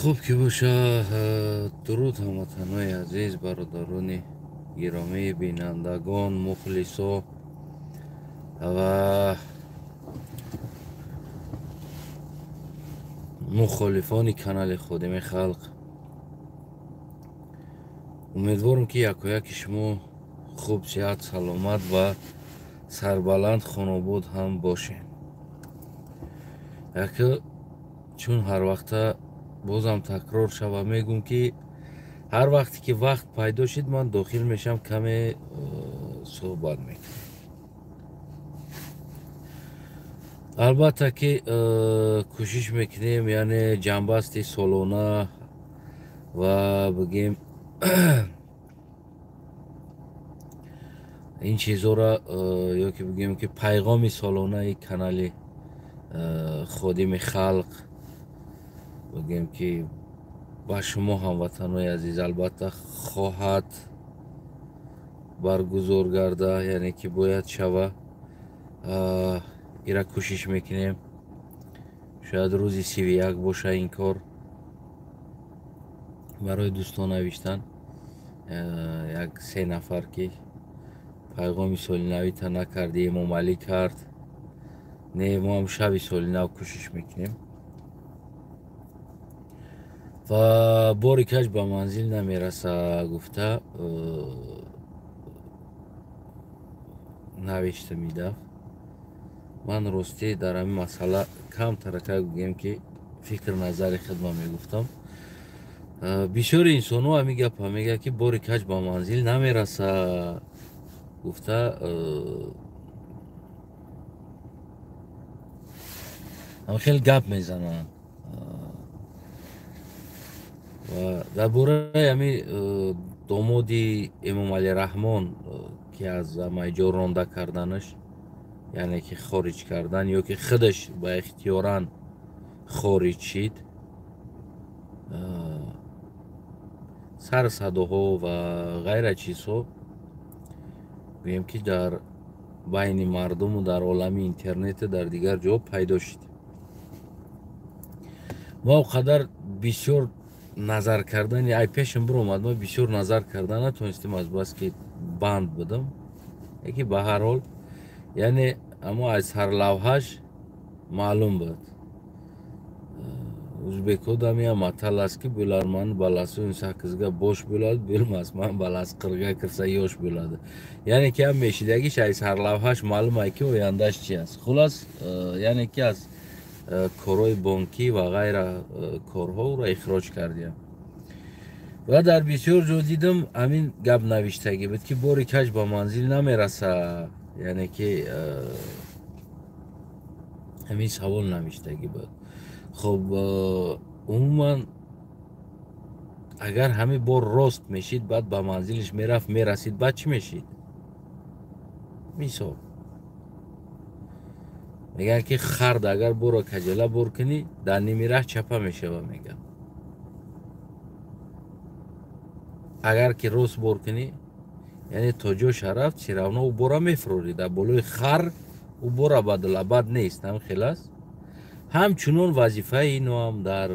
Хуб ки боша. Дуруд, ҳамватанои азиз, бародарони гиромӣ, бинандагон, мухлисо ва мухолифони канали Ходими Халқ. Умедворам, ки якояки шумо хуб, сиҳат, саломат ва сарбаланд, хонобод ҳам бошед. Яке чун ҳар вақта бозам такрор шава, мегӯм, ки ҳар вақте ки вақт пайдо шид, ман дохил мешам, каме суҳбат мекунам. Албатта ки кӯшиш мекунем, яъне ҷамъбасти солона ва бигем ин чизҳоро, ё ки бигем ки пайғоми солонаи канали Ходими Халқ, бигем ки ба шумо, ҳамватанои азиз, албатта хоҳад баргузор гарда, яъне ки бояд шава. Ира кӯшиш мекунем, шояд рӯзи 31 боша ин кор. Барои дӯстон навиштан як се нафар, ки пайғоми соли навита накарди, Эмомалӣ кард. Не, мо ҳам шаби соли нав кӯшиш мекунем. Ва бори каҷ ба манзил намераса гуфта навишта мидафт. Ман ростӣ дар ҳамин масъала камтарака гӯем ки фикр назари худма мегуфтам. Бисёри инсонҳо ҳамин гапа мегӯяд, ки бори каҷ ба манзил намераса гуфта хеле гап мезананд. Ва дар бораи ҳамин домоди Эмомалӣ Раҳмон, ки аз майҷо ронда карданаш, яъне ки хориҷ кардан ё ки худаш ба ихтиёран хориҷ шид, сар садоҳо ва ғайра чизҳо, гӯем ки дар байни мардуму дар олами интернету дар дигар ҷо пайдо шид. Ма о қадар бисёр назар кардани ай пешам биромад, ма бисёр назар карда натонистем, аз бас ки банд будам. Яки ба ҳар ҳол, яъне амо аз сарлавҳаш маълум буд. Ӯзбекҳо дамия матал аст, ки bo'larman баласы 18ga бош bo'ladi, bo'lmasman баласы 40ga kirsa yosh bo'ladi. Яъне ки ҳам мешидагиш ай сарлавҳаш маълум ай, ки ояндаш чи аст. Хулас, яъне ки аз корҳои бонкӣ ва ғайра корҳо ӯро ихроҷ кардиям. Ва дар бисёр ҷо дидам, ҳамин гап навиштагӣ буд, ки бори каҷ ба манзил намераса, яъне ки ҳамин савол навиштагӣ буд. Хуб, умуман агар ҳамин бор рост мешид, баъд ба манзилиш мерафт, мерасид, баъд чӣ мешид? Мисол мегӯянд, ки хард агар боро каҷала бор кунӣ, дар ними раҳ чапа мешава, мегӯянд. Агар ки рост бор кунӣ, яъне то ҷоша рафт, всё равно ӯ бора мефурорӣ. Дар болои хар ӯ бора бадалабад нест, ҳам хел аст. Ҳамчунон вазифаи инҳоам дар,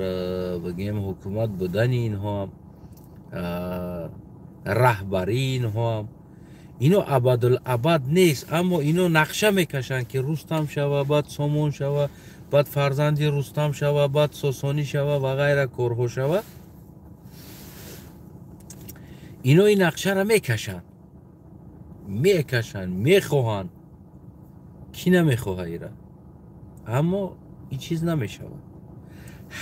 бигем, ҳукумат будани инҳоам, раҳбарии инҳоам, ино абадулабад нест, аммо ино нақша мекашанд, ки Рустам шава, баъд Сомон шава, баъд фарзанди Рустам шава, баъд Сосонӣ шава ва ғайра корҳо шава. Ино ин нақшаро мекашанд, мекашанд, мехоҳанд. Кӣ намехоҳа ира? Аммо ин чиз намешавад.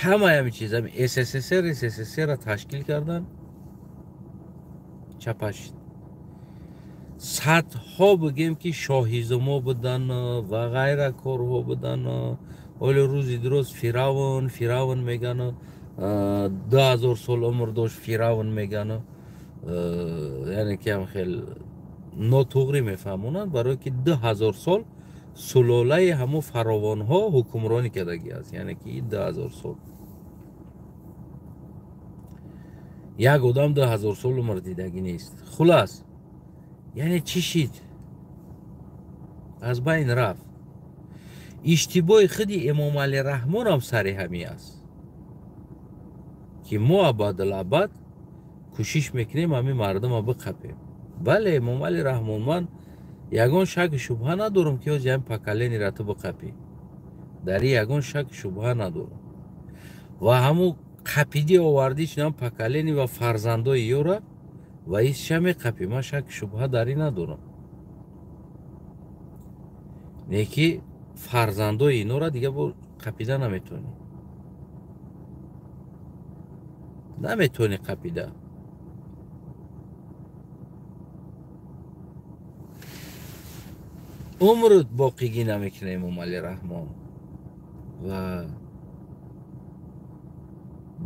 Ҳамаи ҳамин чиз, СССР, СССР-ро ташкил кардан, чапа шид. Садҳо, бигем ки шоҳизмо будан ва ғайра корҳо будан. Ҳоло рӯзи дуроз Фиравн, Фиравн меган, 2000 сол умр дошт Фиравн меган, яъне ки ҳам хел нотуғрӣ мефаҳмонанд, барое ки 2000 сол сулолаи ҳамо фаровонҳо ҳукмронӣ кардагӣ аст. Яъне ки 2000 сол як одам 2000 сол умр дидагӣ нест. Хулас, яъне чӣ шид? Аз байн рафт. Иштибоҳи худи Эмомалӣ Раҳмонам сари ҳамин аст. Ки мо абадулабад кӯшиш мекунем ҳамин мардума биқапем. Бале, Эмомалӣ Раҳмон, ман ягон шаку шубҳа надорам, ки ҳозир ҳамин поколениро ту биқапӣ. Дар ин ягон шаку шубҳа надорам. Ва ҳамун қапидӣ овардӣ чинам поколени ва фарзандои ёра ва исша меқапӣ. Ман шаку шубҳа дар ин надорам. Не ки фарзандои инора дига бо қапида наметавонӣ. Наметавонӣ қапида. Умрут боқигӣ намекунад Эмомалӣ Раҳмон. Ва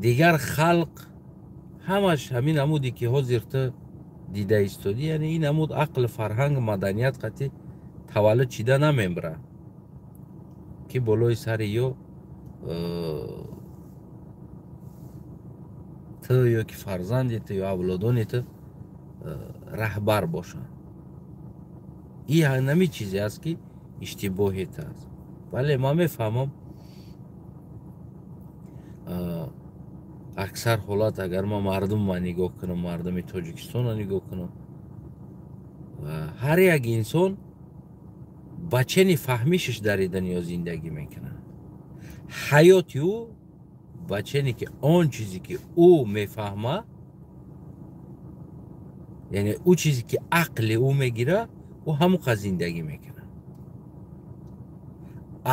дигар халқ ҳамаш ҳамин намуде ки ҳозир ту дида истодӣ, яъне ин намуд ақл, фарҳанг, маданият қатъи таваллуд шида намембара, ки болои сари ё ту ё ки фарзанди ту ё авлодони ту раҳбар бошанд. Ин ҳами чизе аст, ки иштибоҳет аст. Бале, ман мефаҳмам, аксар ҳолат агар ман мардумма нигоҳ кунам, мардуми Тоҷикистонро нигоҳ кунам, ҳар як инсон ба чени фаҳмишаш дар ин дунё зиндагӣ мекунад. Ҳаёти ӯ ба чене ки он чизе ки ӯ мефаҳмад, яъне ӯ чизе ки ақли ӯ мегирад, ӯ ҳамон қадр зиндагӣ мекунад.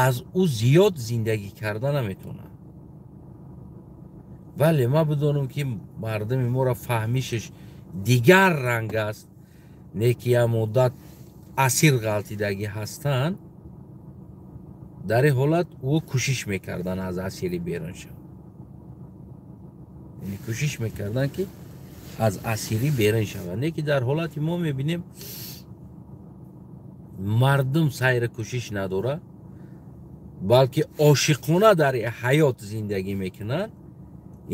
Аз ӯ зиёд зиндагӣ карда наметавонад. Бале, ман бидонам, ки мардуми моро фаҳмишаш дигар ранг аст, не ки як муддат асир ғалтидагӣ ҳастанд, дар ин ҳолат ӯ кӯшиш мекарданд аз асирӣ берун шаванд. Яъне кӯшиш мекарданд, ки аз асирӣ берун шаванд. Не ки дар ҳолати мо мебинем, мардум сайри кӯшиш надорад, балки ошиқона дар ҳаёт зиндагӣ мекунанд.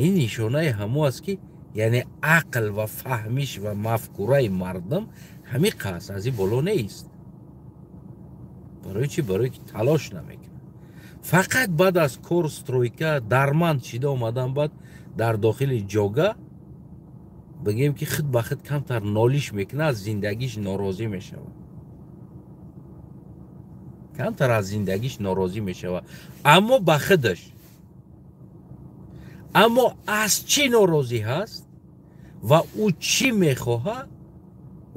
Ин нишонаи ҳамо аст, ки яъне ақл ва фаҳмиш ва мафкураи мардум ҳамин қасд аз ин боло нест. Барои чӣ? Барои ки талош намекунад. Фақат баъд аз кор, стройка, дарманд шида омадан, баъд дар дохили ҷога бигем, ки худ ба худ камтар нолиш мекунад, аз зиндагиш норозӣ мешавад. Камтар аз зиндагиш норозӣ мешавад, аммо ба худаш. Аммо аз чӣ норозӣ ҳаст ва ӯ чӣ мехоҳад,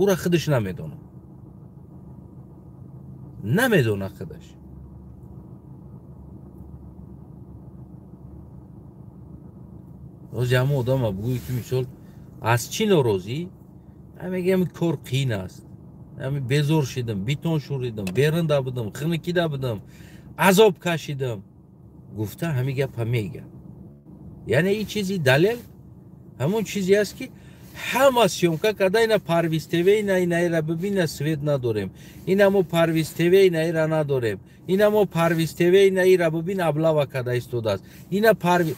ӯра худаш намедонад. Намедонад худаш. Ҳозир ҳамон одама бигӯӣ, ки мисол аз чӣ норозӣ, мегӯяд ҳамин кор қиин аст, ҳамин безор шидам, битон шӯридам, берунда будам, хинукида будам, азоб кашидам, гуфта ҳамин гапа мегӯяд. Яъне ин чизи далел ҳамон чизе аст, ки ҳама съёмка карда, ина Парвиз ТВ, ина инаира бибина, свет надорем, ина мо Парвиз ТВ, инаира надорем, ина мо Парвиз ТВ, инаира бибин, облава карда истодааст. Ина Парвиз,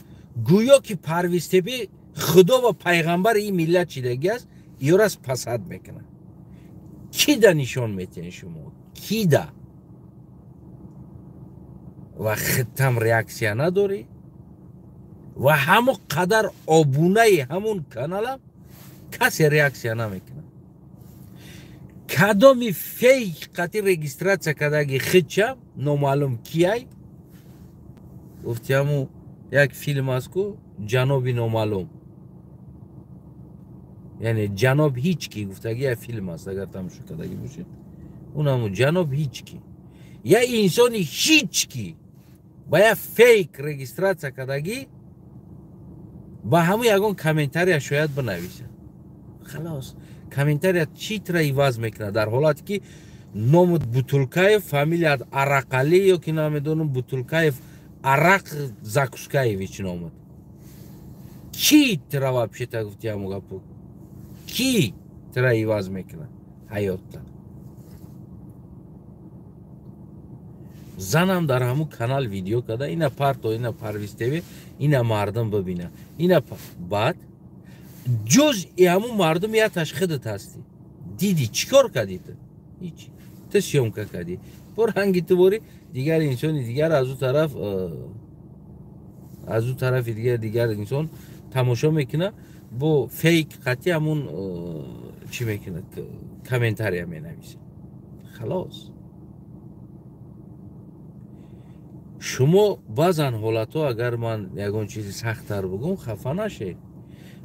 гӯё ки Парвиз ТВ худо ва пайғамбари ин миллат чидагӣ аст, ёрас пасад мекунад. Кида нишон метиҳед шумо? Кида? Ва худтам реаксия надорӣ? Ва ҳамон қадар обунаи ҳамон каналам касе реаксия намекунад. Кадоми фейк қатъи регистратсия кардаги худча номаълум кияй? Гуфти ҳамун як филм аст ку, ҷаноби номаълум, яъне ҷаноб ҳеҷ ки гуфтаги як филм аст, агар тамошо кардагӣ бошед, он ҳамун ҷаноб ҳеҷ ки, як инсони ҳеҷ ки ба як фейк регистратсия кардагӣ, ба ҳамун ягон комментария шояд бинависад. Халос, комментария чӣ тра иваз мекунад дар ҳолате ки номут Бутулкаев, фамилият Арақалӣ ё ки намедонам Бутулкаев Арақ Закускаевич номуд. Кӣ тра вообще-то гуфти ҳамун гапу? Кӣ тра иваз мекунад ҳаётта? Занам дар ҳамун канал видео карда, ина парто, ина Парвиз ТВ, ина мардум бибина, ина баъд ҷузъи ҳамун мардум яташ худат ҳастӣ. Дидӣ чӣ кор кардӣ ту? Ҳеҷ. Ту съёмка кардӣ. Бо ранги ту борӣ дигар инсони дигар аз ӯ тараф, аз ӯ тарафи дигар дигар инсон тамошо мекунад, бо фейк қатъи ҳамун чӣ мекунад, комментария менависад. Халос. Шумо баъзан ҳолатҳо, агар ман ягон чизи сахттар бугум, хафа нашед.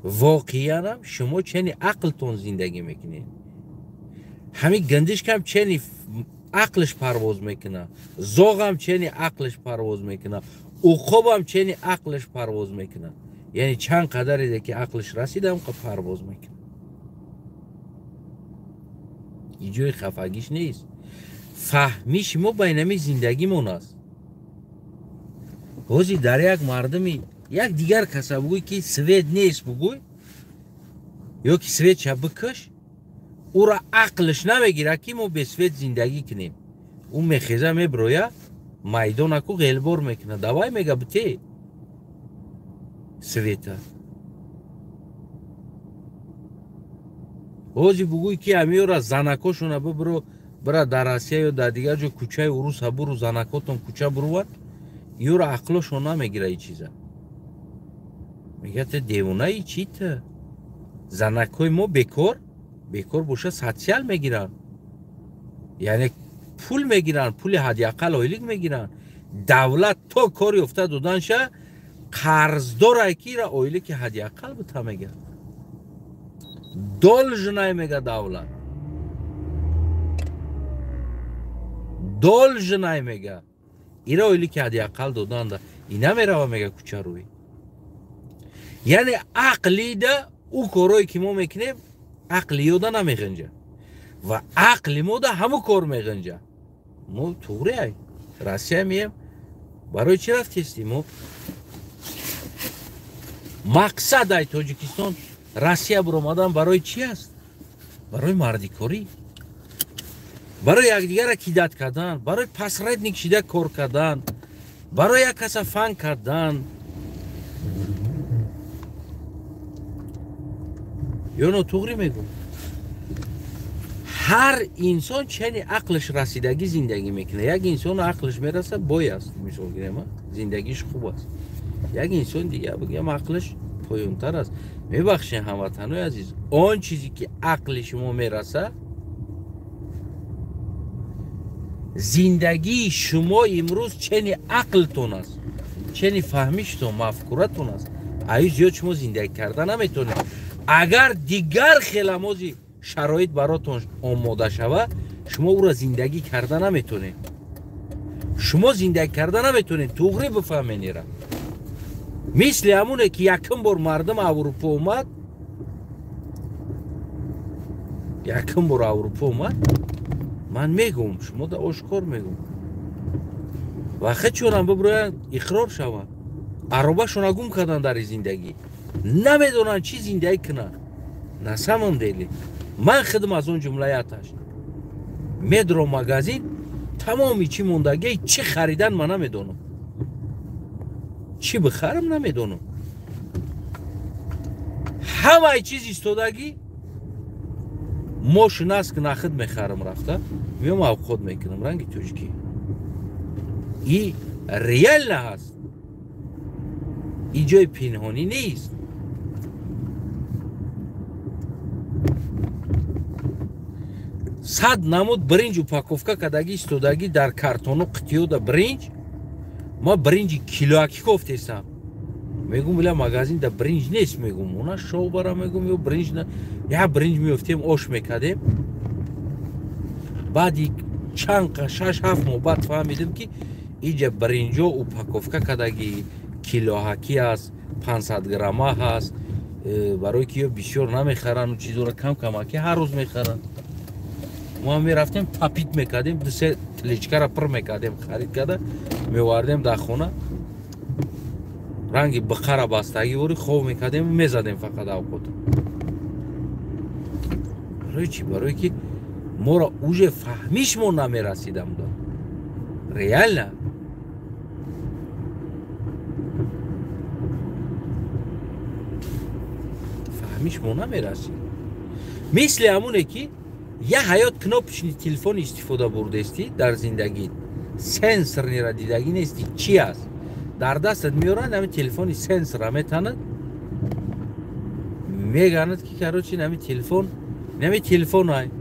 Воқеанам шумо чени ақлтон зиндагӣ мекунед. Ҳамин гандишкам чени ақлш парвоз мекунад, зоғам чени ақлш парвоз мекунад, уқобам чени ақлш парвоз мекунад. Яъне чанд қадаре ки ақлш расида, ҳамқа парвоз мекунад. И ҷои хафагиш нест. Фаҳмиши мо байнами зиндагимон аст. Ҳозир дар як мардуми як дигар каса бугӯй, ки свет нест бугӯй, ё ки светша бикаш, ӯра ақлш намегирад, ки мо бесвет зиндагӣ кунем. Ӯ мехеза, меброя майдонаку ғелбор мекунад. Давай, мега, бите света. Ҳозир бугӯй, ки ҳамиёра занакошона бибро, бира дар Россия ё дар дигар ҷо кӯчаи уруса буру, занакотон кӯча бурувад, ёра ақлошон намегира и чиза. Мега, те девонаи чи та? Занакҳои мо бекор, бекор боша социал мегиранд. Яъне пул мегиранд, пули ҳадди ақал ойлик мегиранд. Давлат то кор ёфта доданша қарздорай, ки ира ойлики ҳадди ақал бита мега. Должнай мега давлат. Должнай мега. Ира ойлики ҳадди ақал доданда и намерава мега кӯчарӯӣ. Яъне ақлида ӯ корое ки мо мекунем, ақли ёда намеғинҷа ва ақли мода ҳамун кор меғинҷа. Мо туғри ай Россия меем. Барои чӣ рафтестӣ? Мо мақсад ай Тоҷикистон Россия буромадан барои чӣ аст? Барои мардикорӣ, барои якдигарра кидат кардан, барои посредник шида кор кардан, барои як каса фан кардан. Ё нотуғрӣ мегӯм? Ҳар инсон чени ақлш расидагӣ зиндагӣ мекунад. Як инсон ақлш мераса, бой аст, мисол гирем, зиндагиш хуб аст. Як инсон дигар бигӯям, ақлш поёнтар аст. Мебахшед, ҳамватанои азиз, он чизе ки ақли шумо мераса, зиндагии шумо имрӯз чени ақлтон аст, чени фаҳмиштон, мафкуратон аст. Аю зиёд шумо зиндагӣ карда наметонед. Агар дигар хеламози шароит баротон омода шавад, шумо ӯро зиндагӣ карда наметонед. Шумо зиндагӣ карда наметонед, туғрӣ бифаҳмед ира. Мисли ҳамоне ки якум бор мардум Аврупо омад, якум бор Аврупо омад, ман мегӯм, шумо да ошкор мегӯм. Ва хечонам биброянд, иқрор шаванд. Аробашона гум кардан дар зиндагӣ. Намедонанд чӣ зиндагӣ кунанд. На самом деле, ман худам аз он ҷумлаи аташ. Медро магазин, тамоми чӣ мондагӣ, чӣ харидан ман намедонам. Чӣ бихарам намедонам. Ҳамаи чиз истодагӣ, мошин аст ки нахид мехарам рафта, меом авқот мекунам ранги тоҷикӣ. И реально ҳаст. И ҷои пинҳонӣ нест. Сад намуд биринҷ упаковка кардагӣ истодагӣ дар картону қитиёда биринҷ. Ма биринҷи килоакӣ кофтесам. Мегум, била магазин да биринҷ нест, мегум. Она шоу бара, мегум, ё биринҷ на. Я биринҷ меёфтем, ош мекардем. Баъди чанд 6-7 моҳ баъд фаҳмидем, ки иҷа биринҷо упаковка кардагӣ килоҳакӣ аст, 500 грамма ҳаст. Барои ки ё бисёр намехаранд, чизоро кам камакӣ ҳар рӯз мехаранд. Мо мерафтем, тапит мекардем, ду-се телечкара пур мекардем, харид карда меовардем дар хона. Ранги биқара бастагӣ вори хов мекардем, мезадем фақат авқот. Барои чӣ? Барои ки моро уже фаҳмишмон намерасидам. Реально. Фаҳмишмон намерасид. Мисли ҳамоне ки я ҳаёт кнопочни телефон истифода бурдестӣ дар зиндагӣ, сенсорнира дидагӣ нести, чӣ аст? Дар дастат меоранд ҳамин телефони сенсора метанад, Меганад ки короче нами телефон, нами телефон ай.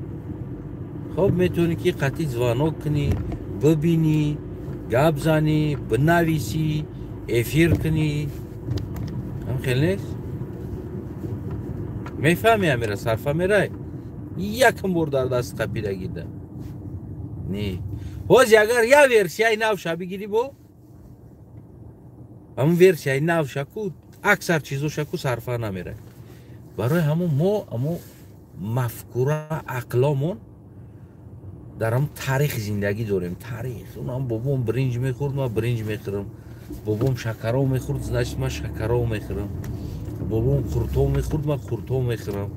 Хоб метавонӣ ки қатъи звонок кунӣ, бибинӣ, гап занӣ, бинависӣ, эфир кунӣ. Ҳам хел нест? Мефаҳмӣ амира, сарфа мерай? Якм бор дар даст қапидагида. Не. Ҳози агар я версияи навша бигирӣ бо ҳамун версияи навша ку аксар чизоша ку сарфа намерай. Барои ҳамун мо ҳамун мафкура ақломон дар ҳамун таърихи зиндагӣ дорем. Таърих. Унам бобом биринҷ мехӯрд, ман биринҷ мехӯрам. Бобом шакаров мехӯрд, значит ман шакаров мехӯрам. Бобом қуртов мехӯрд, ман қуртов мехӯрам.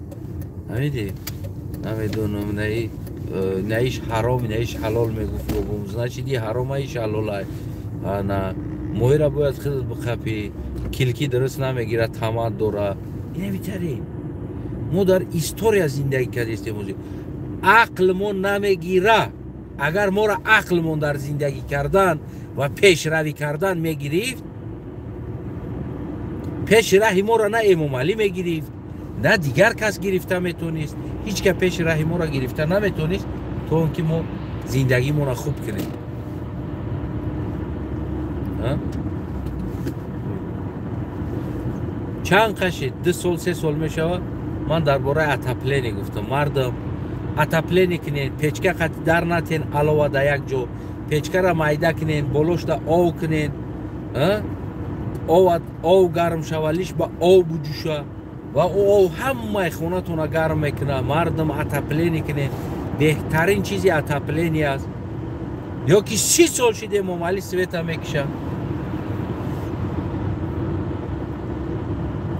Намедӣ? Намедонам, наиш ҳаром, наиш ҳалол мегуфт бобом. Значит и ҳаром, иш ҳалол ай. На моҳира бояд худат бихапӣ, килки дуруст намегирад, тамад дора. Ина битари. Мо дар история зиндагӣ кардистем. Ақлмон намегира. Агар моро ақлмон дар зиндагӣ кардан ва пешравӣ кардан мегирифт, пеши раҳи моро на Эмомалӣ мегирифт, на дигар кас гирифта метонист. Ҳеҷ ка пеши раҳи моро гирифта наметонист, то он ки мо зиндагимонро хуб кунем. Чанд қашид, 2 сол, 3 сол мешавад, ман дар бораи отопление гуфтам. Мардум, отопление кунед, печка қати дар натен, алова дар як ҷо, печкара майда кунед, болошда ов кунед, ов гарм шава, лиш ба ов буҷӯша ва ов ҳамаи хонатона гарм мекунад. Мардум, отопление кунед, беҳтарин чизи отопление аст. Ё ки 30 сол шид Эмомалӣ света мекушад.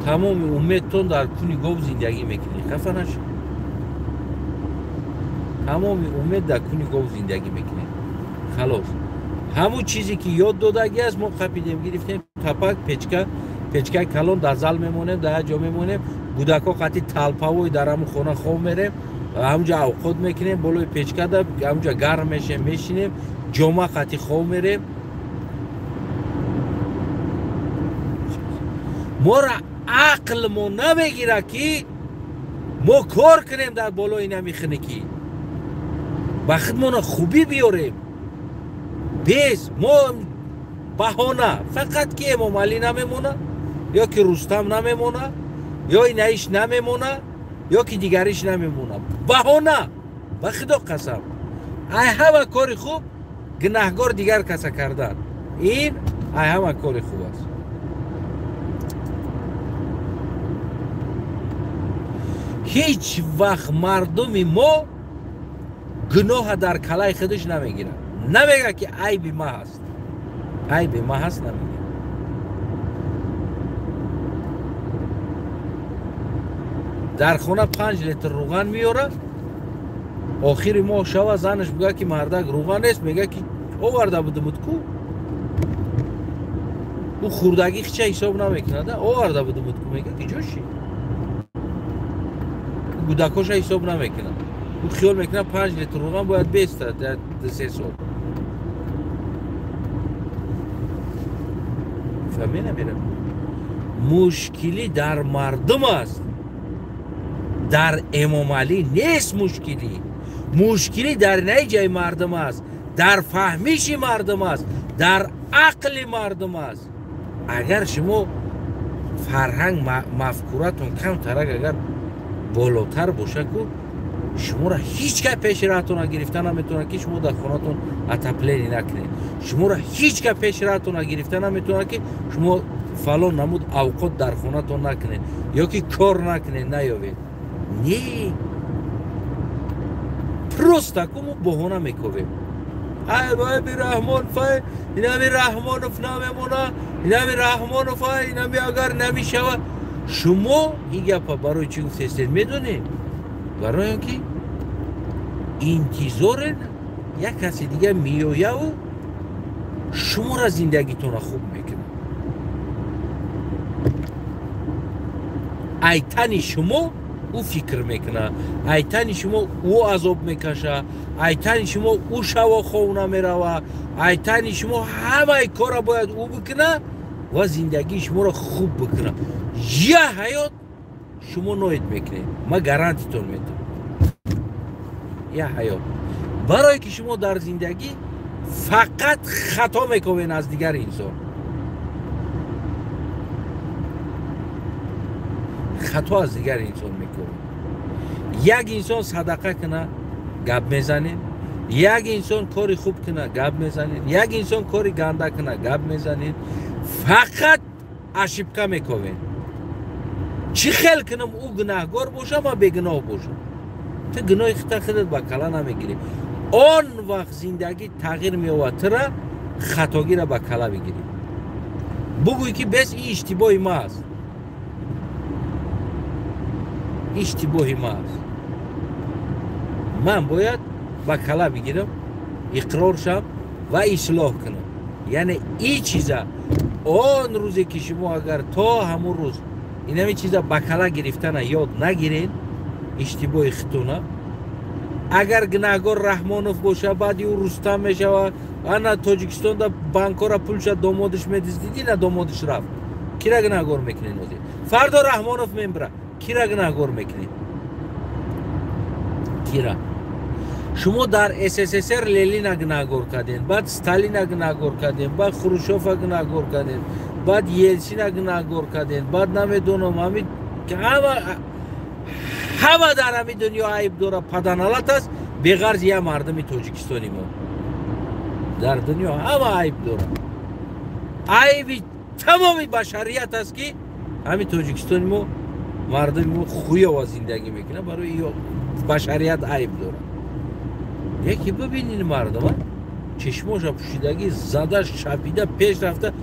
Тамоми умедтон дар куни гов зиндагӣ мекунед. Хафа нашед. Тамоми умед дар куни гов зиндагӣ мекунед. Халос. Ҳамун чизе ки ёд додагӣ аст, мо қапидем, гирифтем тапак, печка, печкаи калон дар зал мемонем, дар як ҷо мемонем, гудако қати талпавой дар ҳамун хона хоб мерем, ҳамунҷо авқот мекунем, болои печкада ҳамунҷо гарм мешем, мешинем, ҷома қати хоб мерем. Мора ақлмон намегира ки мо кор кунем дар болои намихунакӣ, ба худмона хубӣ биёрем. Бес мо баҳона фақат ки Эмомалӣ намемона, ё ки Рустам намемона, ё инаиш намемона, ё ки дигариш намемона. Баҳона, ба худо қасам, ай ҳама кори хуб гунаҳгор дигар каса кардан, ин ай ҳама кори хуб аст. Ҳеҷ вақт мардуми мо гуноҳа дар калаи худаш намегирад. Намегӯяд ки айби ма ҳаст, айби ма ҳаст намегӯяд. Дар хона 5 литр руған меёрад, охири моҳ шава занаш бигӯяд ки мардак руған нест, мегӯяд ки оварда будумуд ку. Ӯ хурдагӣ хича ҳисоб намекунад, оварда будумуд ку, мегӯяд ки ҷоши. Гудакоша ҳисоб намекунад. Ӯ хиёл мекунад 5 литр руған бояд бестад дар 2-3 сол. Фаҳмӣ намерам. Мушкилӣ дар мардум аст, дар Эмомалӣ нест мушкилӣ. Мушкилӣ дар наиҷаи мардум аст, дар фаҳмиши мардум аст, дар ақли мардум аст. Агар шумо фарҳанг мафкуратон камтарак агар болотар боша ку, шуморо ҳеҷ кас пеши раҳатона гирифта наметавонад ки шумо дар хонатон отопление накунед. Шуморо ҳеҷ кас пеши раҳатона гирифта наметавонад ки шумо фалон намуд авқот дар хонатон накунед ё ки кор накунед, наёвед. Не, просто ку мо баҳона мековем. Ай вай Раҳмон фай, инами Раҳмонов намемона, инами Раҳмонов ай, инами агар намешава. Шумо ин гапа барои чӣ гуфтестед медонед? Барои он ки интизорен як каси дига меояву шуморо зиндагитонро хуб мекунад. Айтани шумо ӯ фикр мекунад, айтани шумо ӯ азоб мекашад, айтани шумо ӯ шаво хов намеравад, айтани шумо ҳамаи корро бояд ӯ бикунад ва зиндагии шуморо хуб бикунад. Я ҳаёт Шумо ноид мекунед. Ман гарантитон метам. Я ҳаёт. Барое ки шумо дар зиндагӣ фақат хато мекунед аз дигар инсон. Хато аз дигар инсон мекунед. Як инсон садақа кунад, гап мезанед. Як инсон кори хуб кунад, гап мезанед. Як инсон кори ганда кунад, гап мезанед. Фақат ошибка мекунед. Чӣ хел кунам ӯ гунаҳгор бошам ва бегуноҳ бошам? Ту гуноҳи худта худат ба кала намегирӣ. Он вақт зиндагӣ тағйир меёбад, тура хатогиро ба кала бигирӣ. Бугӯй ки бес ин иштибоҳи ма аст. Иштибоҳи ма аст. Ман бояд ба кала бигирам, иқрор шам ва ислоҳ кунам. Яъне ин чиза он рӯзе ки шумо агар то ҳамон рӯз инами чиза ба кала гирифтана ёд нагиред, иштибоҳи худтона, агар гунаҳгор Раҳмонов боша, баъди ӯ Рустам мешава, ана Тоҷикистонда банкора пулша домодиш медиздидӣ, на домодиш рафт. Кира гунаҳгор мекунед ҳозир? Фардо Раҳмонов мембира, кира гунаҳгор мекунед? Кира? Шумо дар СССР Ленина гунаҳгор кардед, баъд Сталина гунаҳгор кардед, баъд Хрущёва гунаҳгор кардед, баъд Елсина гунаҳгор кардед, баъд намедонам ҳамин ҳама дар ҳамин дунё айб дора, паданалат аст, беғарз я мардуми Тоҷикистони мо. Дар дунё ҳама айб дора. Айби тамоми башарият аст ки ҳамин Тоҷикистони мо мардуми мо хуёва зиндагӣ мекунад, барои башарият айб дора. Яке бибинед мардума, чашмоша пӯшидагӣ зада шапида пеш рафта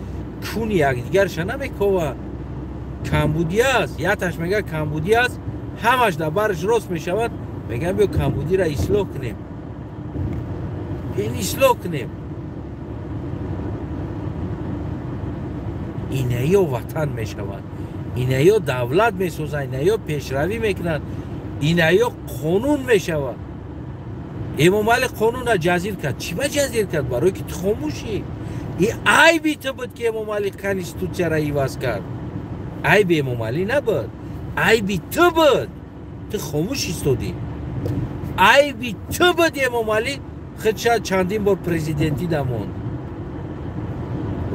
куни якдигарша намекова. Камбудӣ аст, яташ мега камбудӣ аст, ҳамаш дар барш рост мешавад, мегӯям биё камбудиро ислоҳ кунем. Биён ислоҳ кунем. Инаё ватан мешавад, инаё давлат месозад, инаё пешравӣ мекунад, инаё қонун мешавад. Эмомалӣ қонунро ҷазир кард. Чӣ ба ҷазир кард? Барое ки ту хомӯшӣ. И айби ту буд ки Эмомалӣ конститутсияро иваз кард. Айби Эмомалӣ набуд, айби ту буд. Ту хомӯш истодӣ. Айби ту буд Эмомалӣ худша чандин бор президентӣ дамонд.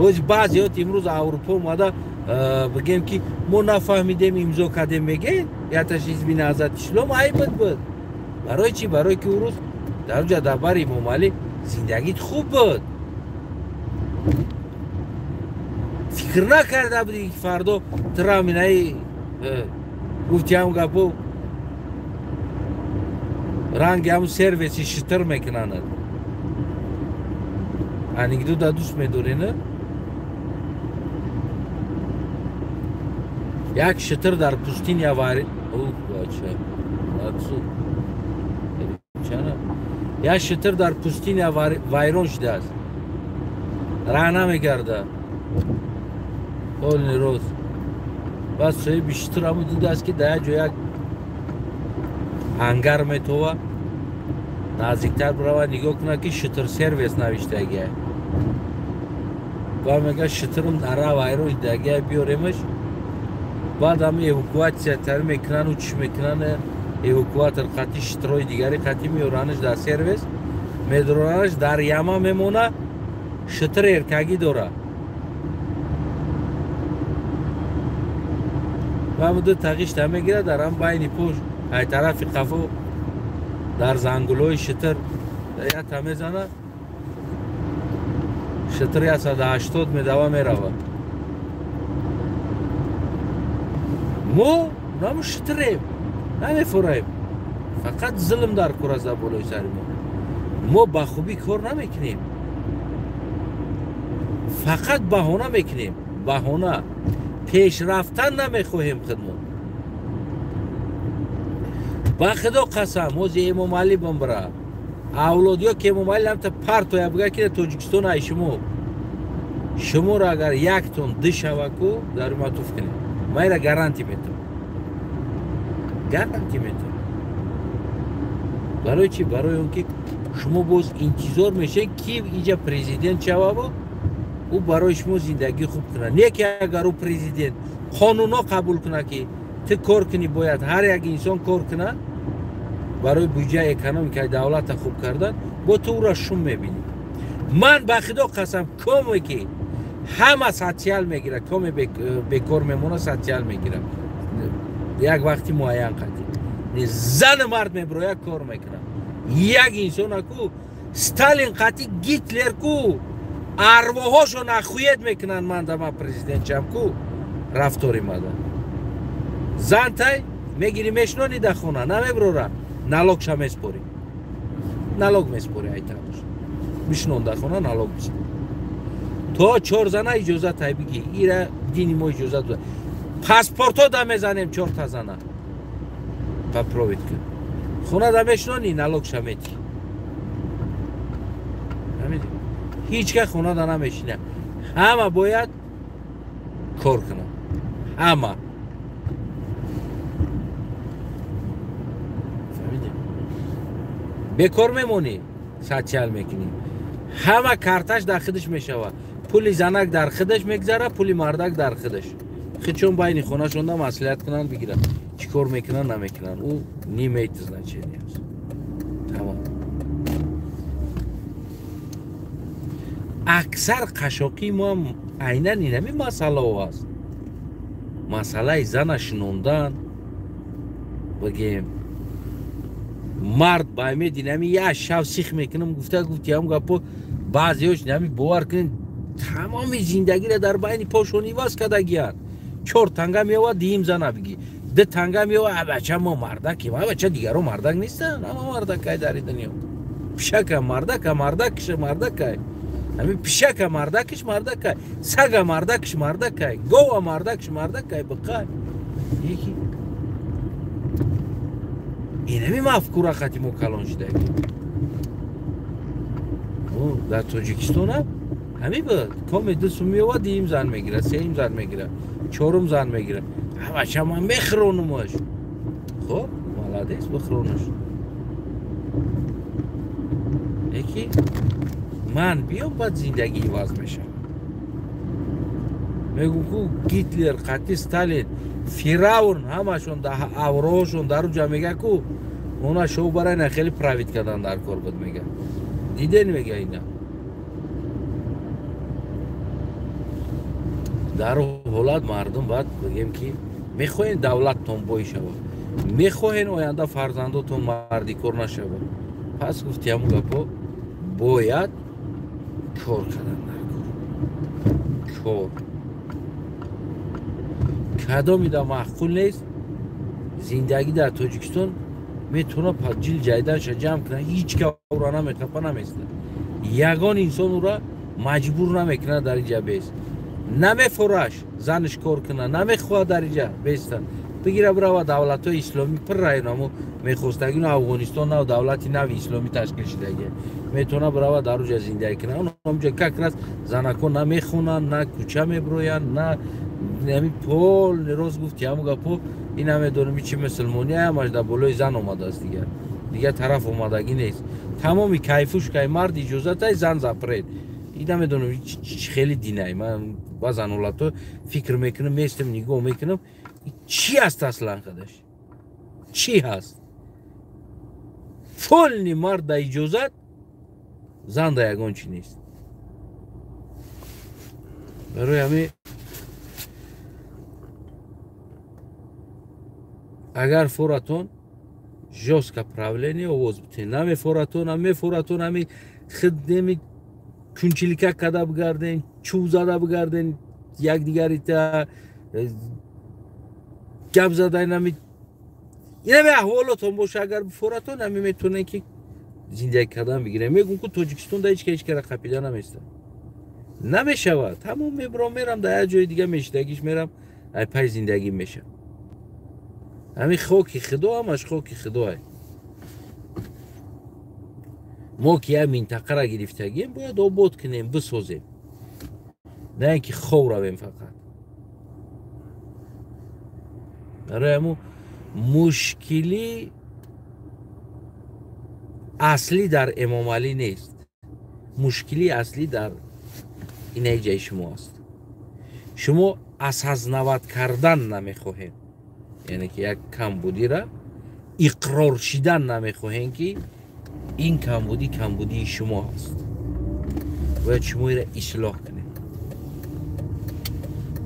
Оз баъзеҳот имрӯз Аврупо омада бигем ки мо нафаҳмидем, имзо кардем, мегӯед яташ ҳизби Наҳзати Ислом айбат буд. Барои чӣ? Барое ки ӯ рӯз дар онҷа дар бари Эмомалӣ зиндагит хуб буд. Фикр накарда будӣ ки фардо тура минаи гуфти ҳам гапо ранги ҳамун сервиси шитр мекунанд. Анекдота дӯст медорӣ, не? Як шитр дар пустиня як шитр дар пустиня вайрон шудааст, раҳ намекарда полни роз. Баъд соҳиби шитр ҳамун дидааст ки дар як ҷо як ангар метова, наздиктар бирава нигоҳ кунад ки шитр сервис навиштагия. Баъд мегӯяд шитрам дар раҳ вайрон шудагия, биёремаш. Баъд ҳама эвакуатсия тар мекунану чӣ мекунанд, эвакуатор қатъи шитрои дигари қатъи меоранаш дар сервис, медоранаш дар яма мемона, шитр эркагӣ дора. Ва ду тағишта мегирад, дар ҳам байни пӯш ай тарафи қафо дар зангулои шитр ята мезана, шитр 180 медава мерава. Мо наму шитрем, намефураем, фақат зулм дар кор аст дар болои сари мо. Мо ба хубӣ кор намекунем, фақат баҳона мекунем, баҳона. Пешрафтан намехоҳем худмон. Ба худо қасам, ҳозир Эмомалӣ бимбира, авлодиё ки Эмомалӣ ҳамта партоя бигӯяд ки Тоҷикистон ай шумо, шуморо агар яктон ду шаваку дар матуф кунем, ман ира гарантӣ метам, гарантӣ метам. Барои чӣ? Барои он ки шумо боз интизор мешавед ки инҷа президент шававу ӯ барои шумо зиндагӣ хуб кунад. Не ки агар ӯ президент қонунҳо қабул кунад ки Ту кор кунӣ, бояд ҳар як инсон кор кунад барои буҷаи экономикаи давлата хуб кардан, бо ту ӯро шум мебинӣ. Ман ба худо қасам, коме ки ҳама социал мегирад, коме бекор мемонад, социал мегирад як вақти муайян қатӣ. Зану мард мебирояд, кор мекунад. Як инсона ку Сталин қатӣ Гитлер ку арвоҳошон ахуед мекунанд. Ман дама президентчам ку рафтори мада. Зантай мегирӣ, мешнони да хона, намебирора, налогша меспорӣ, налог меспорӣ, айтабош бишнон да хона, налог биспорӣ. То чор зана иҷозат ай бигӣ, ира дини мо иҷозат дод. Паспортҳо да мезанем чорта зана. Попробуйт кун. Хона да мешнони, налогша метӣ. Ҳеҷ кас хона да намешина. Ҳама бояд кор кунад. Ҳама. Бекор мемонӣ, социал мекунӣ. Ҳама карташ дар худаш мешавад. Пули занак дар худаш мегзарад, пули мардак дар худаш. Худшон байни хонашонда маслиҳат кунанд, бигиранд. Чӣ кор мекунанд, намекунанд. Ӯ не имеет значения. Тамом. Аксар қашоқии мо ҳам айнан инами масъалаҳо аст. Масъалаи зана шинондан, бигем, мард ба умед инами як шав сих мекунам гуфта гуфти ҳам гапо баъзеҳош инами бовар кунед тамоми зиндагиро дар байни пошон иваз кардагиянд. Чор танга меовад, диим зана бигӣ. Ду танга меовад, бача мо мардакем, бача дигаро мардак нестанд, ҳама мардакай дар дунё. Пишака мардака, мардакиш мардакай. Ҳамин пишака мардакиш мардакай, сага мардакиш мардакай, гова мардакиш мардакай, биқай. Яки инами мафкура хати мо калон шидаги. Дар Тоҷикистон ҳам ҳамин буд. Коме ду сум меовад, диим зан мегирад, сеюм зан мегирад, чорум зан мегирад. Бача ман мехӯронумаш. Хоб, молодец, бихӯронаш. Яки ман биём, баъд зиндагӣ иваз мешавад. Мегӯм ку Гитлер, қатъи Сталин, Фиравн ҳамашон дар авроҳошон дар уҷа мега ку она шоу барай на хеле правит кардан дар кор буд мега. Диден мега ина. Дар ҳолат мардум баъд бигем ки мехоҳем давлаттон бой шавад, мехоҳем оянда фарзандотон мардикор нашавад. Пас гуфти ҳамун гапо бояд кор кардан дар кор. Кор. Кадоми да маъқул нест, зиндагӣ дар Тоҷикистон метавонад ҷил ҷайданша ҷамъ кунад, ҳеҷ кас ӯро намехапа наместа. Ягон инсон ӯро маҷбур намекунад дар инҷа бест. Намефураш занаш кор кунад, намехоҳад дар инҷа беста. Бигира бирава давлатҳои исломӣ пир районамо мехостагино Афғонистон нав давлати нави исломӣ ташкил шудагия. Метавонад бирава дар уҷа зиндагӣ кунад. Онҷа как раз занакҳо на мехонанд, на кӯча мебироянд, на ҳамин пол рост гуфти ҳамун гапо ин намедонам чи мусулмонӣ ҳамаш дар болои зан омадааст дигар. Дигар тараф омадагӣ нест. Тамоми кайфушкаи мард иҷозат ай, зан запрет. Ин намедонам чи хеле динай. Ман баъзан ҳолатҳо фикр мекунам, местам, нигоҳ мекунам, чӣ ҳаст аслан худаш? Чӣ ҳаст? Полни мард да иҷозат, зан да ягон чи нест. Барои ҳамин агар форатон жёстко правление овоз битен, намефоратон, намефоратон, ҳамин хиднеми кунчилика када бигарден, чӯб зада бигарден, якдигарита гап зада, инами инами аҳволотон боша, агар бифоратон, ҳамин метавонен ки зиндагӣ кардан бигирем. Мегӯм ку Тоҷикистон да ҳеҷ ка ҳеҷ кара қапида наместа. Намешавад. Тамом мебиром, мерам дар як ҷои дига мешидагиш мерам, ай пай зиндагӣ мешавам. Ҳамин хоки худо ҳамаш хоки худое. Мо ки як минтақара гирифтагием, бояд обод кунем, бисозем. На ин ки хов равем фақат. Барои ҳамун мушкили аслӣ дар Эмомалӣ нест. Мушкили аслӣ дар инаи ҷаи шумо аст. Шумо осознават кардан намехоҳед. Яъне ки як камбудира иқрор шидан намехоҳем, ки ин камбудӣ камбудии шумо аст. Бояд шумо инро ислоҳ кунед.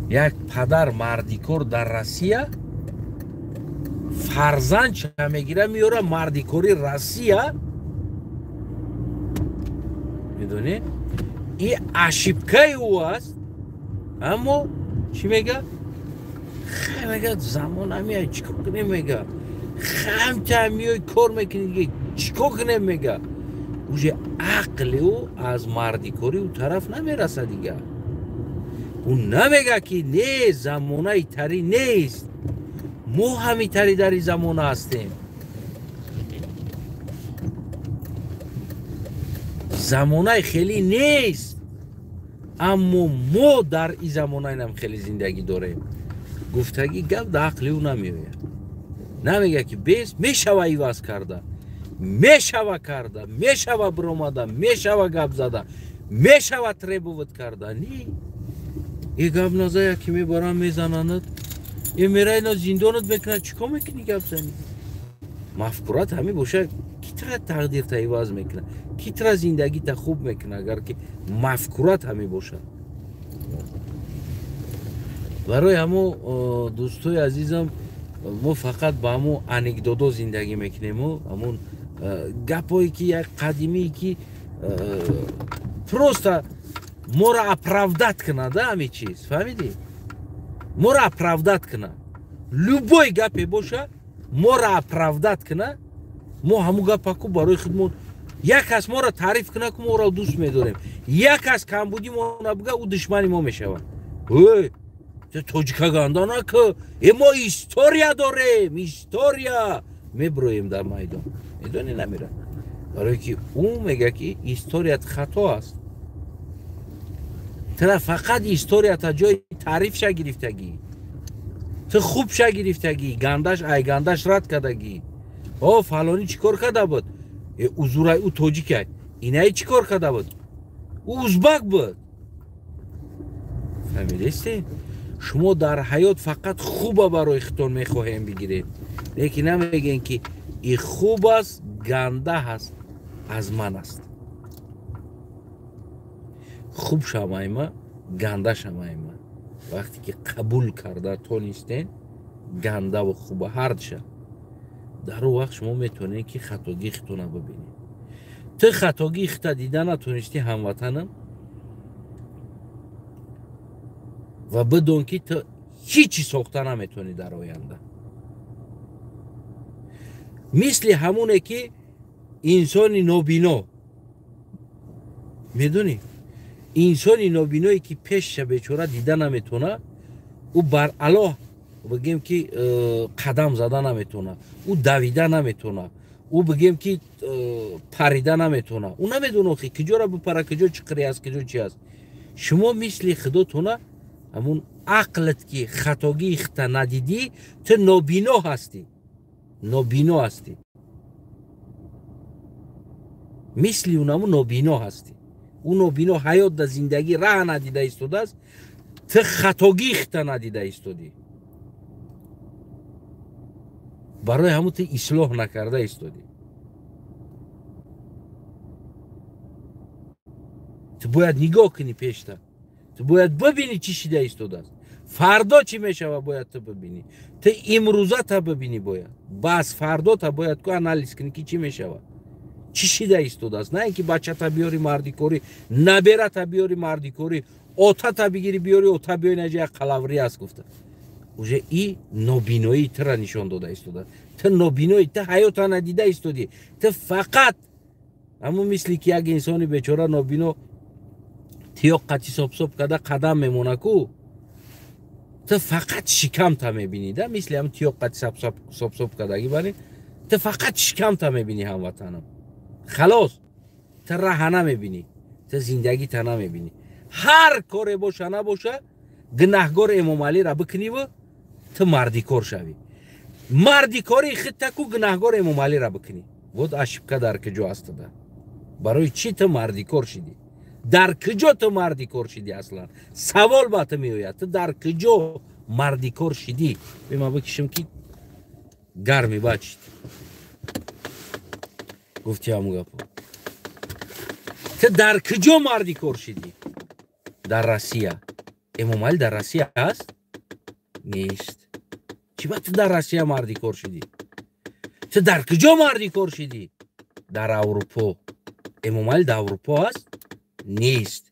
Як падар мардикор дар Россия фарзанд ча мегира, меёра мардикори Россия, медонед, и ошибкаи ӯ аст. Аммо чӣ мега? Хай, мега, замон ҳамия, чӣ кор кунем, мега, хамта миёй кор мекунӣ, дига чӣ кор кунем, мега. Уже ақли ӯ аз мардикорӣ ӯ тараф намераса дига. Ӯ намега, ки не, замонаи тарӣ нест, мо ҳами тари дар ин замона ҳастем. Замонаи хеле нест, аммо мо дар ин замонаинам хеле зиндагӣ дорем. Гуфтагӣ гап дар ақли ӯ намеояд. Намега, ки бес мешава иваз карда, мешава карда, мешава биромада, мешава гап зада, мешава требовать карда. Не, и гап наза, яке мебарам мезананад, е мера ина зиндонат мекунад, чӣ кор мекунӣ гап занӣ? Мафкурат ҳамин боша, ки тра тақдирта иваз мекунад, ки тра зиндагита хуб мекунад, агар ки мафкурат ҳамин бошад. Барои ҳамо, дӯстои азизам, мо фақат ба ҳамо анекдодо зиндагӣ мекунему, ҳамун гапое ки як қадимие, ки просто моро оправдать кунад, ҳамин чиз, фаҳмидӣ? Моро оправдать кунад, любой гапе боша, моро оправдать кунад, мо ҳамун гапаку барои худмон. Як кас моро таъриф кунад, ку мо ӯро дӯст медорем, як кас камбудӣ мо набуга, ӯ душмани мо мешавад. Эй, тоҷика ганда наку, э мо история дорем, история меброем дар майдон, медони, намира, барое ки ӯ мега, ки историят хато аст, тра фақат историята ҷои таърифша гирифтагӣ, ту хубша гирифтагӣ, гандаш ай гандаш рад кардагӣ. О, фалонӣ чӣ кор карда буд? Э, узурай, ӯ тоҷикай. Инаи чӣ кор карда буд? Ӯ узбак буд. Фаҳмидестед? Шумо дар ҳаёт фақат хуба барои худтон мехоҳем бигиред, лекин намегӯем, ки и хуб аст, ганда ҳаст, аз ман аст, хуб шавайма, ганда шавайма. Вақте ки қабул карда тонистен гандаву хуба ҳардша, дар он вақт шумо метавонед, ки хатогии худтона бибинед. Ту хатогии худта дида натонистӣ, ҳамватанам, ва бидон, ки ту ҳеҷ чиз сохта наметавонӣ дар оянда. Мисли ҳамоне, ки инсони нобино, медонӣ, инсони нобиное, ки пешша бечора дида наметавона, ӯ баръало бигем, ки қадам зада наметавона, ӯ давида наметавона, ӯ бигем, ки парида наметавона, ӯ намедона, ки куҷора бипара, куҷо чиқире аст, куҷо чи аст. Шумо мисли худотона, ҳамун ақлат, ки хатогии худта надидӣ, ту нобино ҳастӣ, нобино ҳастӣ, мисли унаму нобино ҳастӣ. Ӯ нобино ҳаёт дар зиндагӣ раҳ надида истодааст, ту хатогии худта надида истодӣ, барои ҳамун ту ислоҳ накарда истодӣ. Ту бояд нигоҳ кунӣ пешта, ту бояд бибинӣ, чӣ шида истодааст, фардо чӣ мешава, бояд ту бибинӣ, ту имрӯза та бибинӣ бояд, бас фардо та бояд ку анализ кунӣ, ки чӣ мешава, чӣ шида истодааст. На ин ки бачата биёри мардикорӣ, наберата биёри мардикорӣ, отата бигири биёри, ота биёи, наҷа як қалаврӣ аст гуфта. Уже и нобиноии тура нишон дода истодааст. Ту нобиноӣ, ту ҳаёта надида истодӣ, ту фақат ҳамун мисли ки як инсони бечора нобино тиёқ қати сопсоп карда қадам мемона ку, ту фақат шикамта мебинӣ да, мисли ҳамн тиёқ қати сопсоп кардагӣ бари, ту фақат шикамта мебинӣ, ҳамватанам, халос. Ту раҳа намебинӣ, ту зиндагита намебинӣ. Ҳар коре боша набоша, гунаҳгор Эмомалира бикуниву ту мардикор шавӣ, мардикории худта ку гунаҳгор Эмомалира бикунӣ. Вот ошибка дар куҷо астада? Барои чӣ ту мардикор шидӣ? Дар куҷо ту мардикор шидӣ? Аслан савол ба ту меояд: ту дар куҷо мардикор шидӣ? Бема бикишам, ки Гарми бачит. Гуфти ҳаму гапо. Ту дар куҷо мардикор шидӣ? Дар Россия. Эмомалӣ дар Россия аст? Нест. Чӣ ба ту дар Россия мардикор шидӣ? Ту дар куҷо мардикор шидӣ? Дар Аврупо. Эмомалӣ дар Аврупо аст? Нест.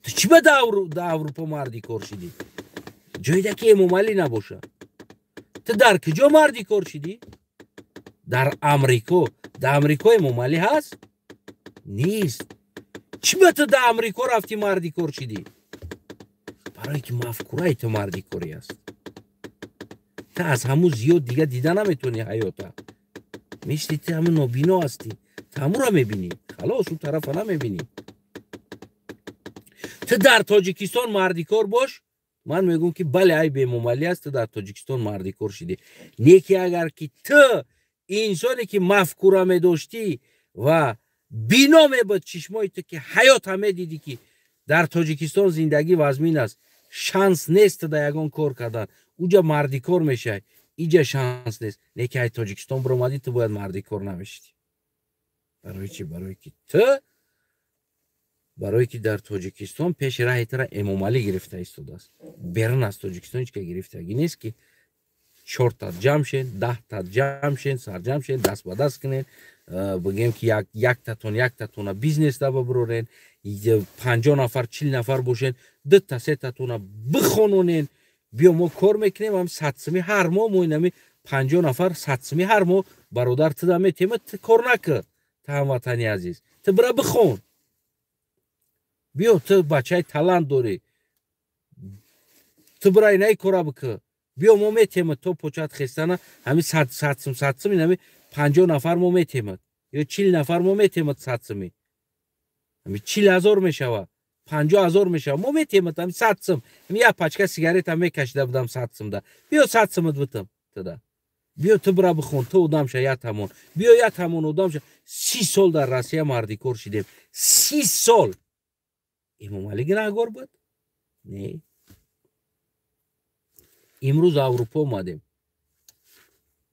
Ту чӣ ба дар Аврупо мардикор шидӣ? Ҷойда ки Эмомалӣ набошад. Ту дар куҷо мардикор шидӣ? Дар Амрико. Дар Амрико Эмомалӣ ҳаст? Нест. Чӣ ба ту дар Амрико рафтӣ мардикор шидӣ? Барое ки мафкураи ту мардикорӣ аст. Ту аз ҳамун зиёд дига дида наметавонӣ ҳаёта. Мисли ту ҳамун нобино ҳастӣ. Ту ҳамура мебинӣ. Халос, ӯ тарафа намебинӣ. Ту дар Тоҷикистон мардикор бош, ман мегӯм ки бале, айби Эмомалӣ аст, ту дар Тоҷикистон мардикор шидӣ. Не ки агар ки ту инсоне ки мафкура медоштӣ ва бино мебуд чишмои ту ки ҳаёта медидӣ ки дар Тоҷикистон зиндагӣ вазмин аст, шанс нест дар ягон кор кардан, уҷа мардикор мешавӣ, иҷа шанс нест. Не ки ай Тоҷикистон биромадӣ, ту бояд мардикор намешидӣ. Барои чӣ? Барое ки ту, барое ки дар Тоҷикистон пеши раҳи тура Эмомалӣ гирифта истодааст. Берун аз Тоҷикистон ҳеҷ ка гирифтагӣ нест ки чорта ҷамъ шен, даҳта ҷамъ шен, сарҷамъ шен, даст ба даст кунен, бигем ки яктатон яктатона бизнес да бибарорен, 50 нафар 40 нафар бошен, дута сетатона бихононен, биё мо кор мекунем, ҳам 100 сӯми ҳар моҳ, мо инами 50 нафар 100 сӯми ҳар моҳ бародар ту да метема, ту кор накар, ту ҳамватани азиз, ту бира бихон, биё ту бачаи талант дорӣ, ту бира инаи кора бикӯ, биё мо метемад то почат хестана, ҳами 100 сум 100 сум инами 50 нафар мо метемад ё 40 нафар мо метемад 100 суми, ҳами 40 000 мешавад, 50 000 мешавад, мо метемад ҳами 100 сум, ҳами як пачка сигарета мекашида будам 100 сумда, биё 100 сумат битам туда, биё ту бира бихон, ту одам ша як тамон, биё як тамон одам ша. 30 сол дар Россия мардикор шидем, 30 сол. Эмомалӣ гунаҳгор буд? Не. Имрӯз Аврупо омадем.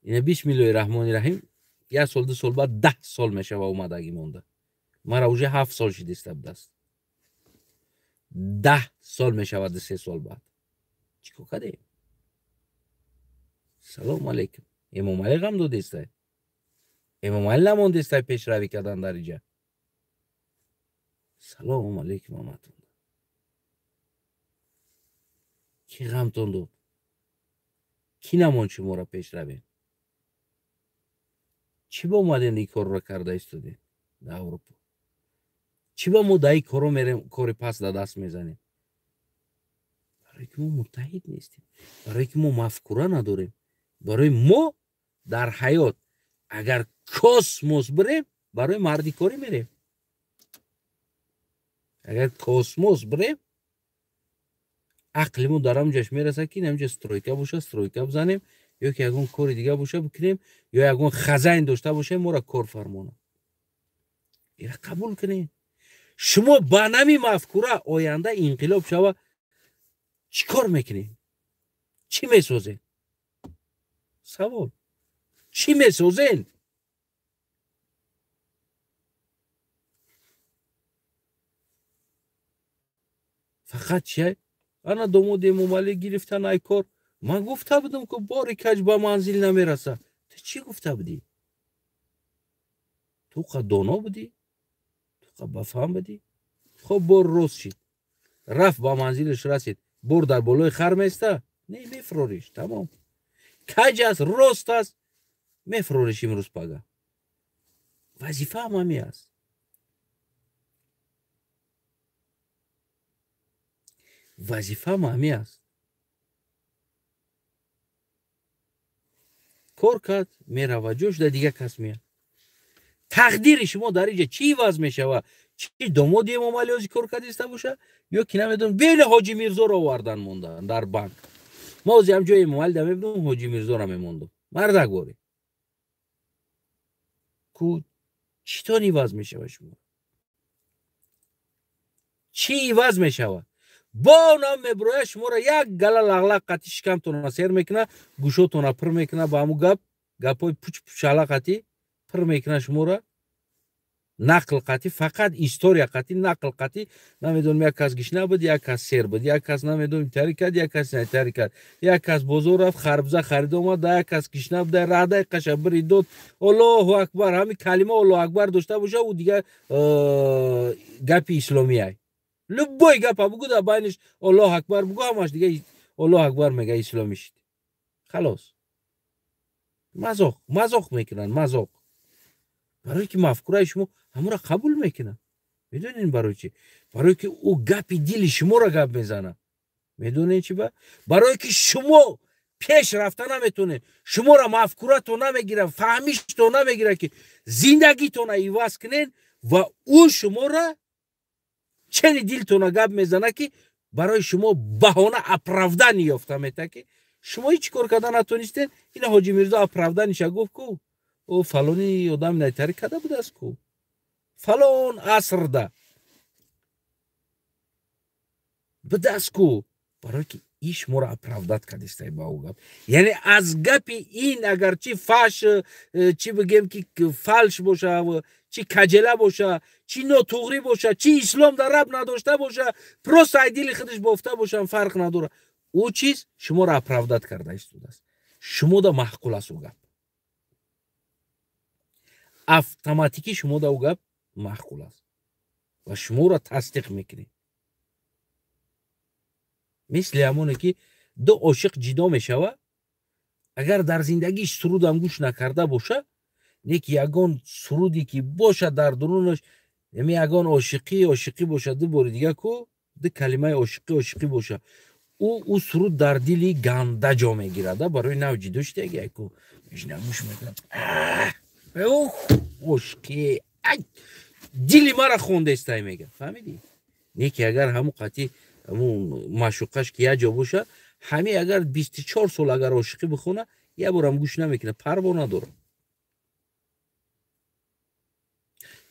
Ина бисмиллоҳи раҳмони раҳим, як сол ду сол баъд 10 сол мешава омадагӣ монда. Мара уже 7 сол шидиста будааст. 10 сол мешава 2-3 сол баъд. Чӣ кор кардем? Салому алайкум. Эмомалӣ ғам додистай. Эмомалӣ намондистай пешравӣ кардан дар иҷа. Салому алайкум омадтон. Кӣ ғамтон дод? Кӣ намонд шуморо пешравем? Чӣ ба омадем ин корро карда истодем дар Аврупо? Чӣ ба мо дар ин корро мерем, кори пас дар даст мезанем? Барое ки мо муттаҳид нестем, барое ки мо мафкура надорем, барои мо дар ҳаёт агар космос бирем, барои мардикорӣ мерем. Агар космос бирем, ақли мо дар ҳамҷояш мерасад ки ҳамҷо стройка боша, стройка бизанем, ё ки ягон кори дига боша бикунем, ё ягон хазайн дошта бошем, моро кор фармонад. Ира қабул кунем. Шумо ба нами мафкура оянда инқилоб шава, чӣ кор мекунем? Чӣ месозем? Савол. Чӣ месозем? Фақат чи? Ана домоди Эмомалӣ гирифтан ай кор. Ман гуфта будам, ки бори каҷ ба манзил намераса. Ту чӣ гуфта будӣ? Ту қа доно будӣ? Ту қа бафаҳм будӣ? Хоб, бор рост шид. Рафт ба манзилаш расид. Бор дар болои хар места? Не, мефрориш, тамом. Каҷ аст, рост аст, мефрориш имрӯз пага. Вазифаам ҳами аст. Вазифаам ҳами аст. Кор кард, мерава ҷош, дар дигар кас меяд. Тақдири шумо дар инҷа чӣ иваз мешавад? Чӣ домоди Эмомалӣ ҳозир кор кардиста боша? Ё ки намедонам, бели Ҳоҷи Мирзоро овардан мондан дар банк. Ма ҳозир ҳам ҷои Эмомалӣ да мебинам, Ҳоҷи Мирзоро мемондам. Мардак борӣ. Ку чӣ тон иваз мешавад шумо? Чӣ иваз мешавад? Бо нам меброяд шуморо як гала лағлақ қатӣ шикамтона сер мекунад, гӯшотона пур мекунад ба ҳамун гап. Гапҳои пуч-пучала қатӣ пир мекунад шуморо, нақл қатӣ, фақат история қатӣ, нақл қатӣ. Намедонам, як кас гишна буд, як кас сер буд, як кас, намедонам, тари кард, як кас тари кард, як кас бозор рафт, харбза харид омад, да як кас гишна буд, раҳдаи қаша бирид дод. Аллоҳу акбар. Ҳамин калима Аллоҳу акбар дошта боша, ӯ дигар гапи исломиай. Любой гапа бугӯ, дар байниш Аллоҳу акбар бугӯ, ҳамаш дига Аллоҳу акбар мега, исломӣ шид. Халос. Мазоқ, мазоқ мекунанд, мазоқ. Барое ки мафкураи шумо ҳамонро қабул мекунад. Медонед барои чӣ? Барое ки ӯ гапи дили шуморо гап мезанад. Медонед чӣ ба? Барое ки шумо пеш рафта наметонед, шуморо мафкуратон намегирад, фаҳмиштон намегирад, ки зиндагитонро иваз кунед, ва ӯ шуморо чени дилтона гап мезанад, ки барои шумо баҳона, оправдание ёфта мета, ки шумо ҳеҷ кор карда натонистед. Ина Ҳоҷи Мирзо оправдание ша гуфт ку, ӯ фалони одами найтарӣ карда будааст ку, фалон асрда будааст ку. Барое ки ин шуморо оправдать кардистай ба ӯ гап. Яъне аз гапи ин агарчи фаш, чӣ бигем, ки фалш боша, чӣ каҷела боша, чӣ нотуғрӣ боша, чӣ ислом дар раб надошта боша, просто ай дили худаш бофта бошам, фарқ надорад. Ӯ чиз шуморо оправдать карда истодааст, шумода маъқул аст ӯ гап, автоматикӣ шумода ӯ гап маъқул аст ва шуморо тасдиқ мекунед. Мисли ҳамоне ки ду ошиқ ҷидо мешава, агар дар зиндагиш сурудам гӯш накарда боша, не ки ягон суруде ки боша дар дурунаш, ами ягон ошиқӣ ошиқӣ боша, ду бори дига ку ду калимаи ошиқӣ ошиқӣ боша, ӯ суруд дар дили ганда ҷо мегирад. Барои нав ҷидо шидаги ку мешина, гӯш мекунад, ошиқӣ дили мара хондестай мега, фаҳмидӣ? Не ки агар ҳамун қатъи ҳамун маъшуқаш ки як ҷо боша, ҳами агар 24 сол агар ошиқӣ бихона, як борам гӯш намекунад, парво надорад.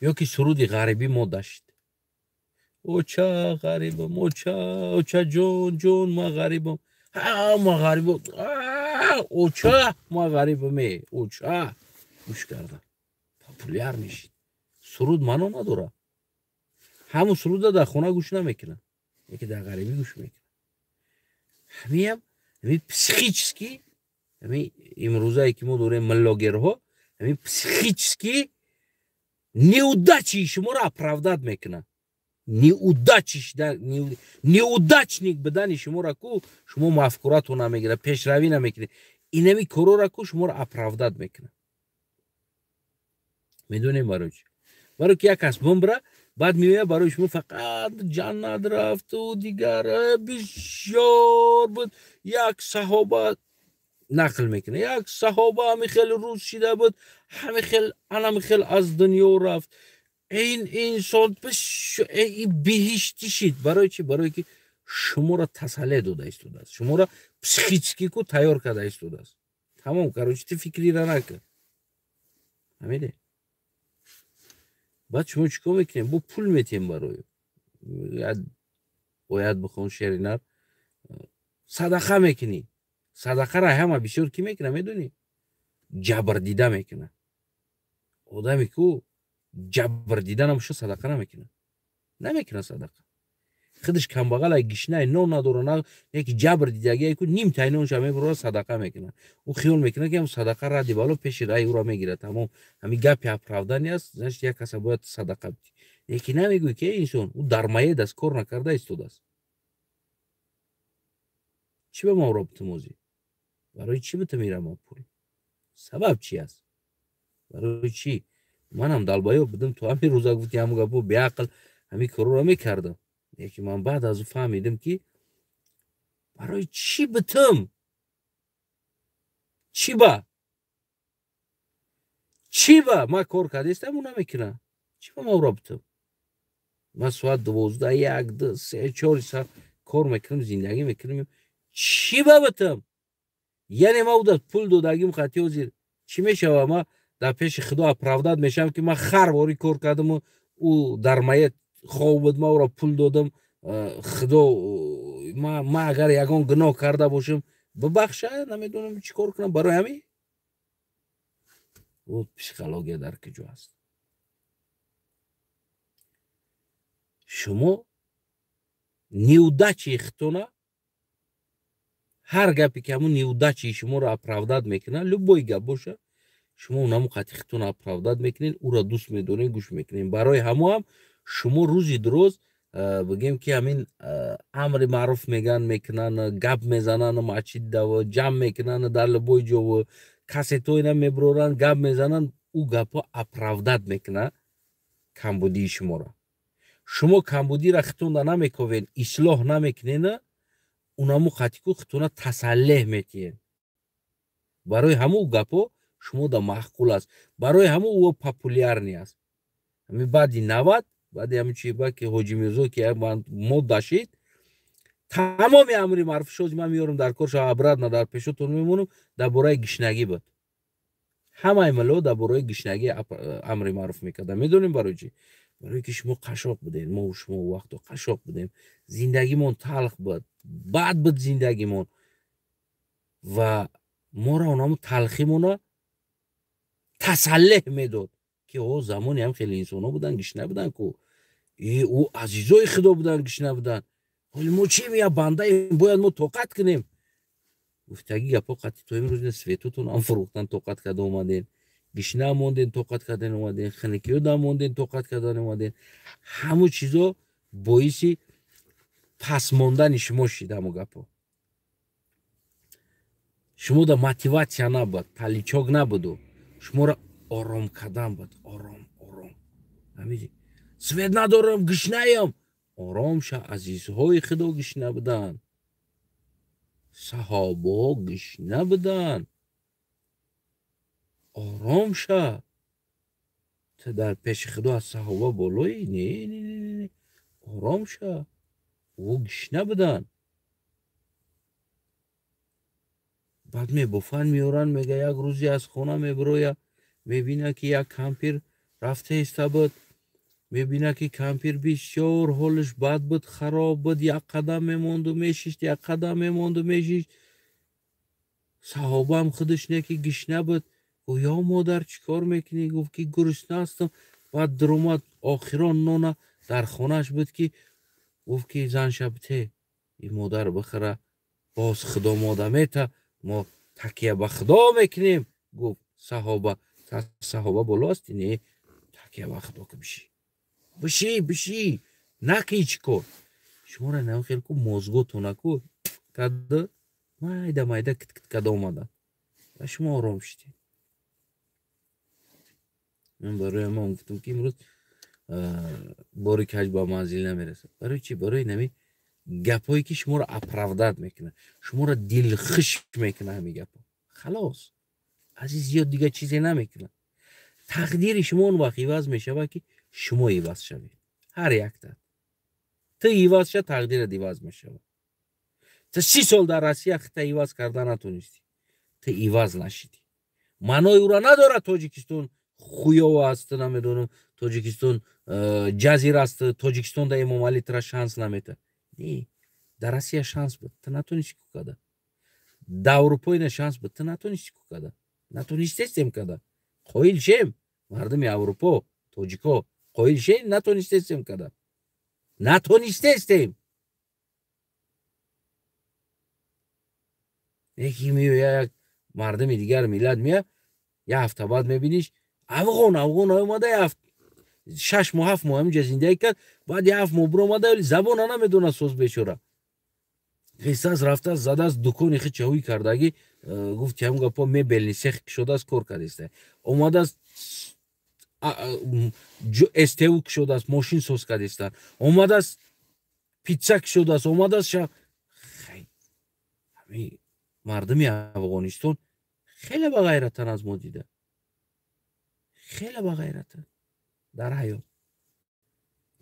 Ё ки суруди ғарибӣ мо дашт: оча, ғарибам, оча, оча ҷон, ҷон, ма ғарибам, ма ғарибам, оча, ма ғарибам, е оча. Гӯш карда популяр мешид. Суруд маъно надорад, ҳамун суруда дар хона гӯш намекунад, яке дар ғарибӣ гӯш мекунад. Ҳамиам ҳами психически, ҳами имрӯзае ки мо дорем, миллогерҳо, ҳами психически неудачи шуморо оправдать мекунад. Неудачник будани шуморо ку шумо мафкуратон намегирад, пешравӣ намекунед, инами корора ку шуморо оправдать мекунад. Медонем барои чӣ? Барои ки як кас бимбира, баъд меояд барои шумо фақат ҷаннат рафту дигар бисёр буд. Як саҳоба нақл мекунад, як саҳоба ҳами хел рӯз шида буд, ҳами хел, анами хел аз дунё рафт, ин инсон биҳиштӣ шид. Барои чӣ? Барое ки шуморо тасалле дода истодааст, шуморо психически ку тайёр карда истодааст. Тамом, короче, ти фикрира накун, фаҳмидӣ? Баъд шумо чӣ кор мекунем? Бо пул метиҳем барои оят бихон, шери нар, садақа мекунӣ. Садақара ҳама бисёр кӣ мекунад, медонӣ? Ҷабрдида мекунад. Одаме ку ҷабрдида набоша, садақа намекунад, намекунад садақа. Худаш камбағалай, гишнай, нон надора, яки ҷабр дидагие ку ним тай нонша мебурора, садақа мекунад. Ӯ хиёл мекунад, ки ҳам садақа радди бало пеши раи ӯро мегирад. Тамом, ҳамин гапи оправдание аст. Значит, як каса бояд садақа бидӣ. Яки намегӯй, ки инсон ӯ дармоед аст, кор накарда истодааст. Чӣ ба ма ӯро битумозӣ? Барои чӣ битумира ма пул? Сабаб чи аст? Барои чӣ? Манам долбоёб будам, то ҳамин рӯза гуфти ҳамун гапо, беақл ҳамин корро мекардам. Яки ман баъд аз ӯ фаҳмидам, ки барои чӣ битум, чӣ ба, чӣ ба ман кор кардастам, ӯ намекунад, чӣ ба ман ӯро битум? Ман соат 12, 1, 2, 3, 4 соат кор мекунам, зиндагӣ мекунам, чӣ ба битум? Яъне ман ӯда пул додагим хати ҳозир чӣ мешава? Ман дар пеши худо оправдать мешавам, ки ман харворӣ кор кардаму ӯ дар маят хоб буд, ман ӯро пул додам. Худо, ман агар ягон гуноҳ карда бошам, бибахша. Намедонам чӣ кор кунам барои ҳамин. Вот психология дар куҷо аст. Шумо неудачи хитона, ҳар гапе ки ҳамун неудачи шуморо оправдать мекунад, любой гап боша, шумо унаму қатъи хитона оправдать мекунед, ӯро дӯст медоред, гӯш мекунед. Барои ҳамо ҳам шумо рӯзи дуроз бигем ки ҳамин амри маъруф меган мекунанд, гап мезананд, масҷид ҷамъ мекунанд, дар любой ҷо кассетоина мебуроранд, гап мезананд, ӯ гапҳо оправдать мекунад камбудии шуморо. Шумо камбудиро хитонда намековед, ислоҳ намекунед, унаму қатику хитона тасаллеҳ метиҳед. Барои ҳамун гапҳо шумо да маъқул аст, барои ҳамун ӯ популярный аст. Ҳамин баъди 90, баъди ҳамин чи ба ки Ҳоҷи Мирзо ки мод дашид, тамоми амри маъруф шози ман меёрам дар корша, обратно дар пешотон мемонам, дар бораи гишнагӣ буд. Ҳамаи милло дар бораи гишнагӣ амри маъруф мекардам. Медонем барои чӣ? Барои ки шумо қашоқ будем, мо шумо вақто қашоқ будем, зиндагимон талх буд, бад буд зиндагимон, ва моро онамо талхимона тасаллеҳ медод ки о замоне ҳам хеле инсонҳо буданд, гишна буданд ку, ӯ азизои худо буданд, гишна буданд. Ҳоли мо чӣ я бандаем, бояд мо тоқат кунем. Гуфтаги гапҳо қатъи то имрӯз светотон ҳам фурӯхтан, тоқат карда омадем, гишна мондем, тоқат кардан омадем, хиникиёда мондем, тоқат кардан омадем. Ҳамун чизо боиси пасмондани шумо шид. Ҳамун гапҳо шумо да мотиватсия набуд, толчок набуду, шуморо ором кардан буд. Ором, ором, фаҳмидӣ? Свет надорам, гишнаям. Ором ша, азизҳои худо гишна буданд, саҳобаҳо гишна буданд. Ором ша, ту дар пеши худо аз саҳоба болоӣ? Не, не, не, ором ша, ӯ гишна буданд. Баъд мебофан меоранд, мега як рӯзе аз хона мебироя, мебина ки як кампир рафта иста буд, мебина ки кампир бисёр ҳолиш бад буд, хароб буд, як қадам мемонду мешишт, як қадам мемонду мешишт. Саҳобаам худаш не ки гишна буд. Гуфт: ё модар, чӣ кор мекунӣ? Гуфт ки гурусна ҳастам. Баъд дуромад, охирон нона дар хонааш буд, ки гуфт ки зан шабте ин модар бихӯра, боз худо мода мета, мо такя ба худо мекунем. Гуфт саҳоба: саҳоба боло ҳасти? Не, такя ба худо ки бишӣ, бишӣ, бишӣ, накӣ чӣ кор. Шуморо намхел ку мозготона ку када майда майда кит-кит када омада ва шумо ором шудед. Ман барои ҳамон гуфтам ки имрӯз бори каҷ ба манзил намерасад. Барои чӣ? Барои нами гапҳое ки шуморо оправдать мекунад, шуморо дилхуш мекунад. Ҳамин гапҳо халос, аз ин зиёд дигар чизе намекунад. Тақдири шумо он вақт иваз мешавад ки шумо иваз шавед. Ҳар якта ту иваз ша, тақдират иваз мешавад. Ту 30 сол дар Россия хита иваз карда натонистӣ, ту иваз нашидӣ. Маънои ӯро надорад Тоҷикистон хуёва аст, намедонам, Тоҷикистон ҷазир аст, Тоҷикистон да Эмомалӣ тура шанс наметад. Не, дар Россия шанс буд, ту натонисти ку када. Дар Аврупо ина шанс буд, ту натонисти ку када. Натонистестем када. Қоил шем, мардуми Аврупо, тоҷико, қоил шем, натонистестем када. Натонистестем. Яки меоя як мардуми дигар миллат мея, як ҳафта баъд мебиниш афғон, афғон омада, 6 моҳ, 7 моҳ ҳаминҷа зиндагӣ кард, баъд як 7 моҳ биромада, вале забона намедонад соз бечора. Хистааст, рафтааст, задааст дукони хича ҳуй кардагӣ, гуфт ки ҳамун гапҳо мебелни сех кушодааст, кор кардааст. Омадааст, СТУ кушодааст, мошин соз кардааст. Омадааст, питса кушодааст, омадааст ҳамин мардуми Афғонистон хеле бағайратан аз мо дида. Хеле бағайратан дар ҳаёт.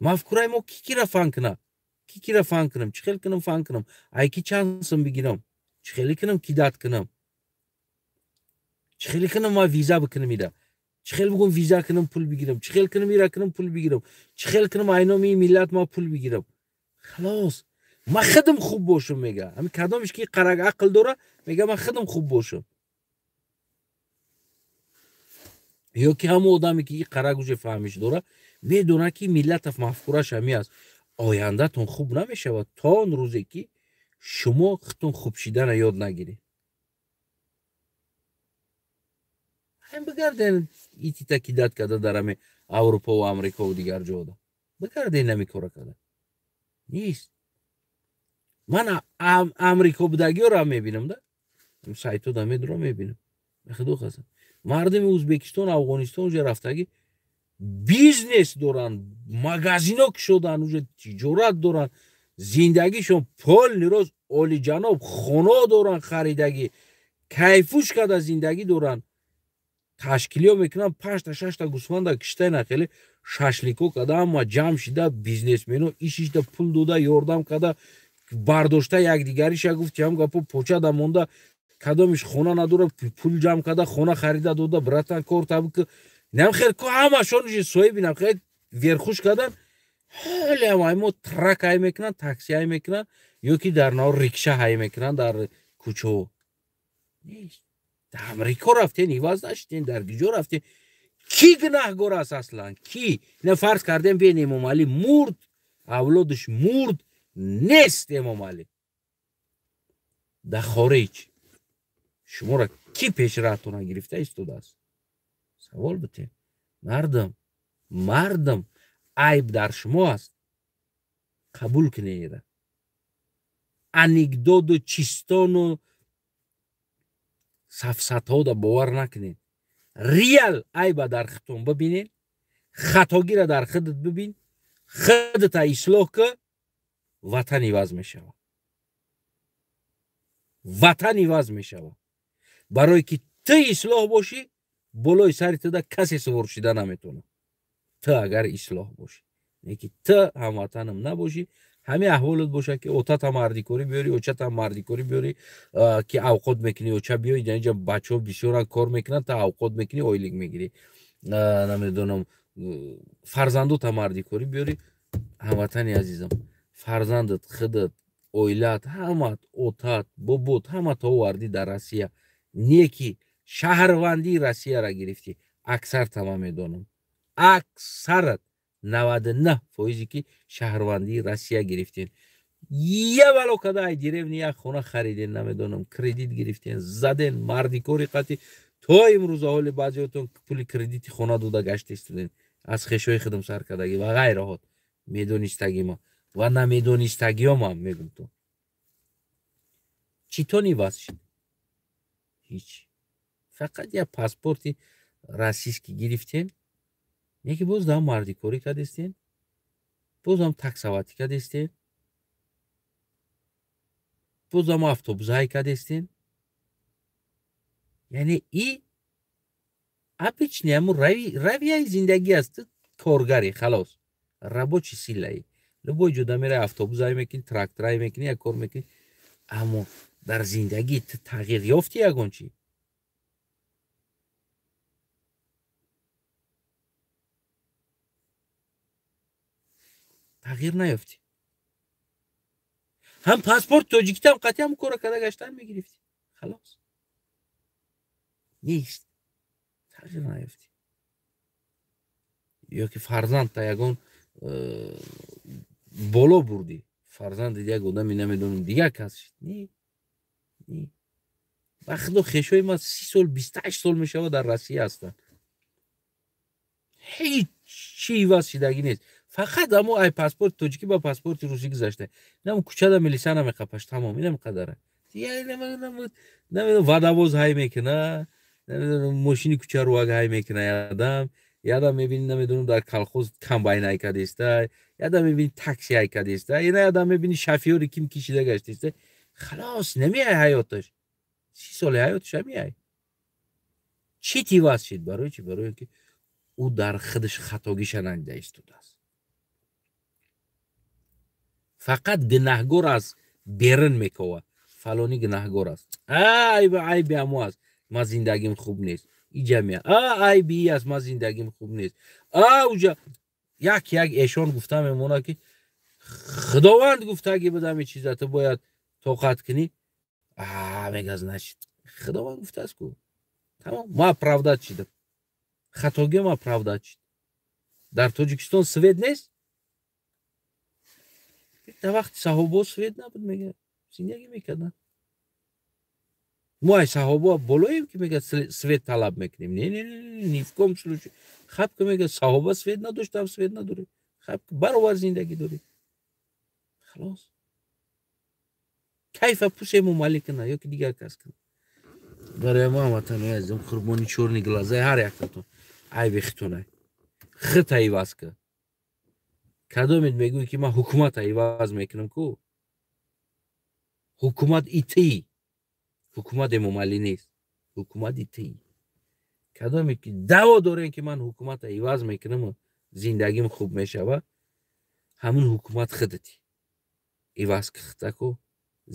Мафкураи мо ки кира фан кунад? Ки кира фан кунам? Чӣ хел кунам фан кунам? Ай ки чанд сум бигирам? Чӣ хеле кунам кидат кунам? Чӣ хеле кунам ма виза бикунам ида? Чӣ хел бигӯм виза кунам пул бигирам? Чӣ хел кунам ира кунам пул бигирам? Чӣ хел кунам айноми миллат ма пул бигирам? Халос. Ма худам хуб бошам мега. Ҳамин кадомиш ки қарак ақл дора, мега ма худам хуб бошам. Ё ки ҳамон одаме ки и қарак уже фаҳмиш дора, медонад, ки миллатов мафкураш ҳами аст. Ояндатон хуб намешавад то он рӯзе, ки шумо худтон хуб шидана ёд нагиред. Ҳам бигарден, итита кидать карда дар ҳами Аврупову Амрикову дигар ҷода бигарден, ҳами кора карда нест. Ман Амрико будагиёро ҳам мебинам, да сайтода медурам, мебинам. Худо қасам, мардуми Ӯзбекистон, Афғонистон уже рафтагӣ бизнес доранд, магазино кушоданд, уже тиҷорат доранд, зиндагишон полный рост, олиҷаноб, хона доранд харидагӣ, кайфуш карда зиндагӣ доранд. Ташкилиё мекунанд, панҷта, шашта гӯсфанда киштайна, хеле шашлико карда, ҳама ҷамъ шида, бизнесмено ишишда пул дода, ёрдам карда, бардошта якдигариша. Гуфти ҳам гапо почада монда, кадомиш хона надора, пул ҷамъ карда, хона харида дода: «Братан, кор таб». Нам хел ко ҳамашон уже соҳиби нам хел верхуш кардан. Ҳоле ҳам мо трак ҳай мекунанд, такси ҳай мекунанд ё ки дар нав рикша ҳай мекунанд дар кӯчаҳо. Нест. Дар Амрико рафтен, иваз нашиден. Дар киҷо рафтен? Кӣ гунаҳгор аст аслан, кӣ? Ина фарз кардем, бен Эмомалӣ мурд, авлодаш мурд, нест Эмомалӣ. Дар хориҷ шуморо кӣ пешраҳтона гирифта истодааст? Савол битем. Мардум, мардум, айб дар шумо аст, қабул кунед. Анекдоту чистону сафсатҳода бовар накунед. Реал айба дар худтон бибинед, хатогира дар худат бибин, худата ислоҳ ка, ватан иваз мешавад. Ватан иваз мешавад. Барое ки ту ислоҳ бошӣ, болои сари туда касе сувор шида наметавонад. Ту агар ислоҳ бошӣ, не ки ту ҳамватанам набошӣ, ҳамин аҳволат бошад, ки отата мардикорӣ биёрӣ, очата мардикорӣ биёрӣ, ки авқот мекунӣ, оча биёй инҷа, бачаҳо бисёран, кор мекунанд, та авқот мекунӣ, ойлик мегирӣ, намедонам, фарзандота мардикорӣ биёрӣ. Ҳамватани азизам, фарзандат, худат, оилат, ҳамат, отат, бобот, ҳамат овардӣ дар Россия, не ки шаҳрвандии Россияра гирифтӣ. Аксар тама медонам, аксарат, 99 фоизе ки шаҳрвандии Россия гирифтен, я бало када ай деревни як хона хариден, намедонам, кредит гирифтен, заден мардикори қати, то имрӯза ҳоли баъзеотон пули кредити хона дода гашта истоден, аз хешои худам сар кардагӣ ва ғайраҳот. Медонистагима ва намедонистагиёмам мегум, то чӣ тон иваз шид? Ҳеҷ. Фақат як паспорти российский гирифтен, яке боз дам мардикорӣ кардестен, бозам таксовать кардестен, бозам автобусҳай кардестен. Яъне и обычный ҳамун равияи зиндагӣ аст. Коргари, халос, рабочий силаи. Любой ҷода мерай, автобусҳай мекунӣ, тракторҳай мекунӣ, як кор мекунӣ, аммо дар зиндагӣ ту тағйир ёфтӣ ягон чӣ? Тағйир наёфтӣ. Ҳам паспорт тоҷикитам қатъи ҳам кора карда гаштан мегирифтӣ, халос. Нест, тағйир наёфтӣ. Ё ки фарзандта ягон боло бурдӣ, фарзанди як одами, намедонам, дигар кас шид? Не, не. Ба худо, хешои ман 30 сол, 28 сол мешавад дар Россия ҳастанд, ҳеҷ чи иваз шидагӣ нест. Фақат амо ай паспорти тоҷикӣ ба паспорти русӣ гузашта, нам кӯчада милиса намеқапаш, тамом. Инам қадара. Намедонам, водовоз ҳай мекуна, намедонам, мошини кӯчаруак ҳай мекуна. Ядам ядам мебини, намедонам, дар колхоз комбайн ҳай кардеста, ядам мебини, такси ҳай кардеста, ина ядам мебини, шофёри ким кишида гаштеста. Халос, намеай ҳаёташ. 30 соли ҳаёташ ҳамиай. Чӣ иваз шид? Барои чӣ? Барои ки ӯ дар худаш хатогиша надида истодааст. Фақат гунаҳгор аз берун мекова: фалонӣ гунаҳгор аст, айби, айби амо аст, ман зиндагим хуб нест. Иҷамия а айби и аст, ман зиндагим хуб нест. А уҷа як як эшон гуфта мемонад, ки Худованд гуфтаги будам, и чиза ту бояд тоқат кунӣ. А мега, значит, Худованд гуфтааст ку, тамом, ма оправдать шидам. Хатогиам оправдать шид. Дар Тоҷикистон свет нест? Дар вақти саҳобаҳо свет набуд, мега, зиндагӣ мекарданд. Мо ай саҳобаҳо болоем, ки мега свет талаб мекунем. Не, не, не, ни в коем случае. Хаб ки мега саҳоба свет надоштам, свет надорем. Хаб ки баробар зиндагӣ дорем. Халос. Кайфа пусть Эмомалӣ кунад ё ки дигар кас кунад. Барои мо ҳамватанои азизам, қурбони чёрный глазаи ҳар яктатон, айби хитонай. Хита иваз кун. Кадомет мегӯӣ, ки ман ҳукумата иваз мекунам ку? Ҳукумат итӣ. Ҳукумат Эмомалӣ нест. Ҳукумат итӣ. Кадоме ки даъво дорем, ки ман ҳукумата иваз мекунам, зиндагим хуб мешавад, ҳамун ҳукумат худати. Иваз ки ку,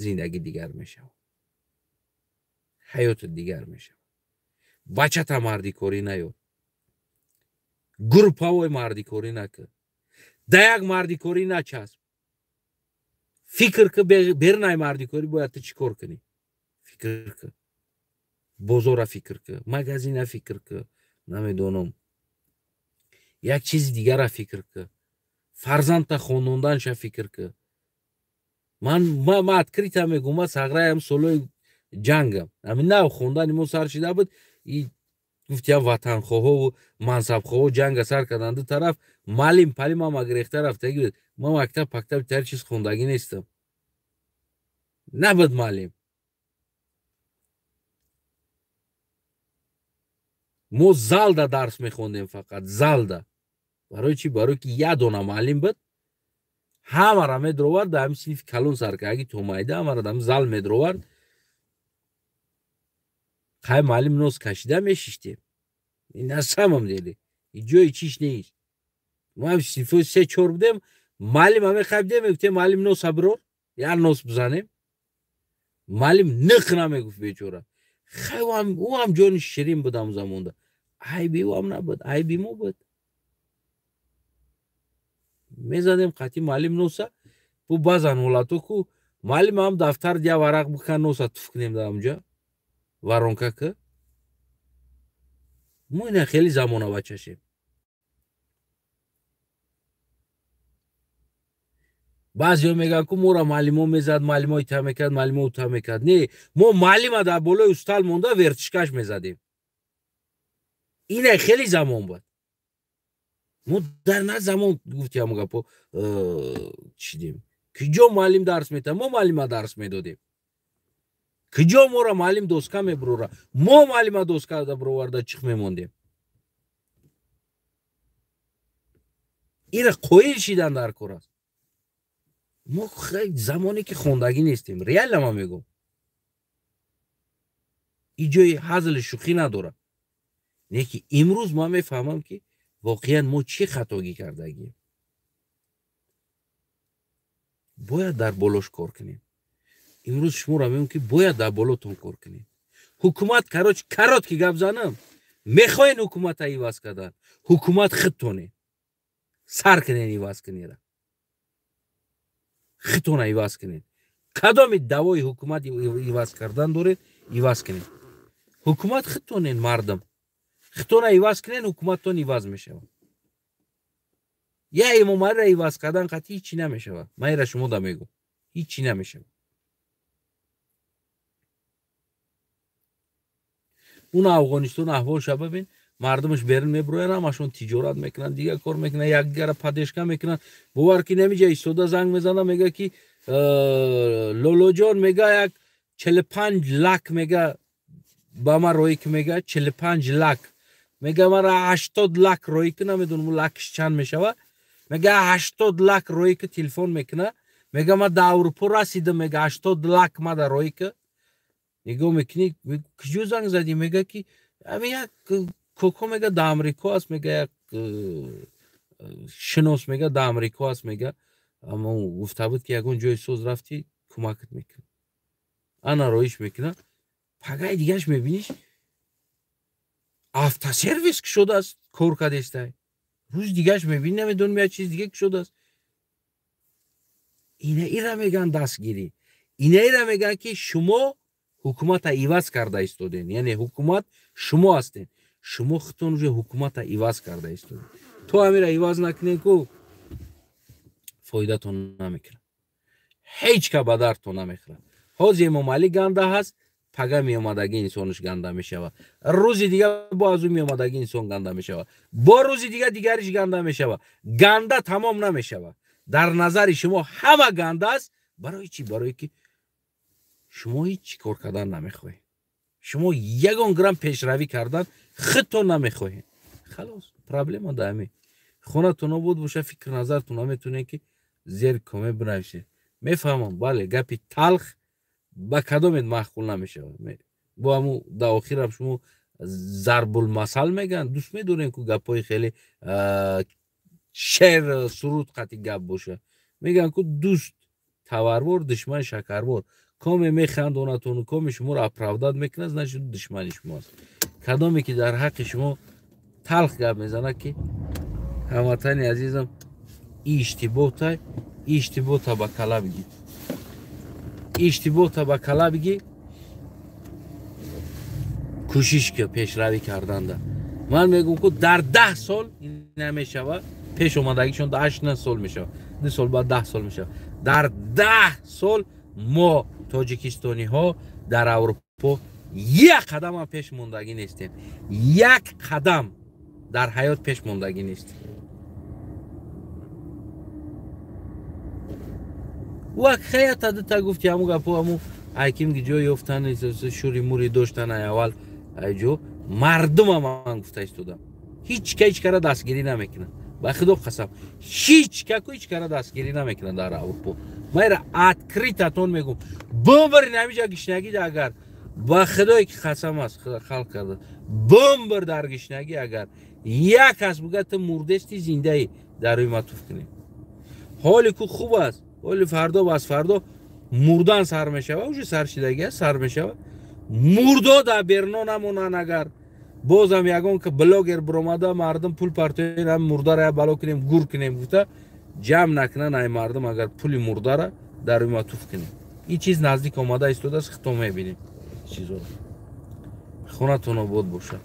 зиндагӣ дигар мешавад. Ҳаётат дигар мешавад. Бачата мардикорӣ наёр. Группавой мардикорӣ накун. Да як мардикорӣ начасп. Фикр ки бернай мардикорӣ бояд ту чӣ кор кунӣ? Фикр ки. Бозора фикр ки, магазина фикр ки, намедонам. Як чизи дигара фикр ки. Фарзандта хононданша фикр ки. Ман ма открыто мегӯм, ма сағраям солои ҷангам. Ҳамин нав хондани мо сар шида буд, и гуфтиям ватанхоҳову мансабхоҳо ҷанга сар карданд ду тараф, маълим палим ҳама гирехта рафтагӣ буд. Ма мактаб пактаб тар чиз хондагӣ нестам. Набуд маълим. Мо залда дарс мехондем фақат, залда. Барои чӣ? Барои ки як дона маълим буд, ҳамаро медровард дар ҳамин синфи калон саркаги то майда, ҳамаро дар зал медровард. Хай маълим нос кашида мешиштем. На самом деле. Ҷои чиш нест. Мо ҳам синфои се чор будем, маълим ҳаме хай будем, мегуфтем маълим носа бирор, як нос бизанем. Маълим ниқ намегуфт бечора. Хай ӯ ҳам ҷони ширин буд ҳамон замонда. Айби ӯ ҳам набуд, айби мо буд. Мезадем қатъи маълим носа, бу баъзан ҳолатҳо ку маълим ҳам дафтар я варақ бикан, носа туф кунем дар ҳамҷа воронка ки. Мо ина хеле замона бачашем. Баъзеҳо мегӯянд, ку моро маълимо мезад, маълимо ита мекард, маълимо ута мекард. Не, мо маълима дар болои устал монда вертишкаш мезадем. Ина хеле замон буд. Мо дар на замон гуфти ҳамон гапо чидем. Куҷо муаллим дарс метад? Мо муаллима дарс медодем. Куҷо моро муаллим доска мебурора? Мо муаллима доска бироварда чих мемондем. Ира қоил шидан дар кор аст. Мо замоне ки хондагӣ нестем, реально ман мегӯм. И ҷои ҳазли шӯхӣ надорад. Не ки имрӯз ман мефаҳмам, ки воқеан мо чӣ хатогӣ кардагием. Бояд дар болош кор кунем. Имрӯз шуморо мегӯм, ки бояд дар болотон кор кунем. Ҳукумат, короче, короткий гап занам, мехоҳен ҳукумата иваз кардан, ҳукумат худтоне. Сар кунен иваз кунера. Худтона иваз кунед. Кадоми давои ҳукумат иваз кардан доред, иваз кунед. Ҳукумат худтонен, мардум. Худтона иваз кунед, ҳукуматтон иваз мешавад. Я Эмомалиро иваз кардан қатъи ҳичи намешавад. Ман ира шумо да мегӯм. Ҳичи намешавад. Уна Афғонистон аҳволша бибин, мардумаш берун мебуроянд, ҳамашон тиҷорат мекунанд, дигар кор мекунанд, якдигара поддержка мекунанд. Бовар ки намиҷа истода занг мезанад, мега ки Лолоҷон, мега як 45 лак, мега ба ман роӣ ки, мега 45 лак, мега мара 80 лак роӣ ки, намедонам лакш чанд мешавад, мега 80 лак роӣ ки, телефон мекуна, мега ман дар Аврупо расидам, мега 80 лак мада роӣ ки. Нигоҳ мекунӣ, куҷо занг задӣ? Мега ки ҳамин як коко, мега дар Амрико аст, мега як шинос, мега дар Амрико аст, мега аммо гуфта буд, ки ягон ҷои соз рафтӣ, кӯмакат мекунад. Ана роиш мекунад. Пагаи дигаш мебиниш, автосервис кушодааст, кор кардестай. Рӯзи дигаш мебинӣ, намедонам, як чиз дига кушодааст. Ина ира мегӯянд дастгирӣ. Ина ира мегӯянд, ки шумо ҳукумата иваз карда истоден. Яъне ҳукумат шумо ҳастед. Шумо худтон уже ҳукумата иваз карда истодед. То ҳамира иваз накунед, ку фоидатон намекунад, ҳеҷ ка ба дардтон намехӯрад. Ҳозир Эмомалӣ ганда ҳаст, пага меомадагӣ инсонаш ганда мешавад, рӯзи дига бо аз ӯ меомадагӣ инсон ганда мешавад, бо рӯзи дига дигариш ганда мешавад. Ганда тамом намешавад. Дар назари шумо ҳама ганда аст. Барои чӣ? Барое ки шумо ҳеҷ чӣ кор кардан намехоҳед, шумо ягон грамм пешравӣ кардан худтон намехоҳед. Халос, проблема да ҳамин. Хонатон обод боша, фикр назартон наметонед, ки зер коме бинависед. Мефаҳмам, бале, гапи талх ба кадомет маъқул намешавад. Бо ҳаму дар охирам шумо зарбулмасал мегӯянд, дӯст медорем, ку гапҳои хеле шер суруд қати гап боша. Мегӯянд, ку дӯст таварвор, душман шакарвор. Коме механдонатону коме шуморо оправдать мекунад, значит, душмани шумо аст. Кадоме ки дар ҳаққи шумо талх гап мезанад, ки ҳамватани азизам, иштибоҳта, иштибоҳта ба кала бигӣ, иштибоҳта ба кала бигӣ, кӯшиш ки пешравӣ карданда. Ман мегӯм, ку дар 10 сол намешава, пеш омадагишон да 8-9 сол мешава, 2 сол баъд 10 сол мешава. Дар 10 сол мо тоҷикистониҳо дар Аврупо як қадамам пеш мондагӣ нестем, як қадам дар ҳаёт пеш мондагӣ нестем. Вак хеята дута гуфти, ҳаму гапо, ҳаму айким ки ҷой ёфтан, шури мури доштан, ай аввал ай ҷо мардума ман гуфта истодам. Ҳеҷ ка ҳеҷ кара дастгирӣ намекунад, ба худо қасам, ҳеҷ каку ҳеҷ кара дастгирӣ намекунад дар Аврупо. Майра открыто тон мегум, бумбир намиҷа гишнагӣ, агар ба худое ки қасам аст, халқ карда, бумбир дар гишнагӣ, агар як кас буга, ту мурдести, зиндаӣ, дар рӯи ма туф кунем. Ҳоли ку хуб аст, ҳоли фардо бас фардо мурдан сар мешава, уже сар шидагӣ аст, сар мешава. Мурдо дар берно намонанд. Агар бозам ягон ка блогер биромада, мардум пул партоен, ҳам мурдара я бало кунем, гур кунем гуфта ҷамъ накунанд, ай мардум агар пули мурдара дар рӯи ма туф кунем. Ин чиз наздик омада истодааст, хито мебинем чизоро. Хонатон обод бошад.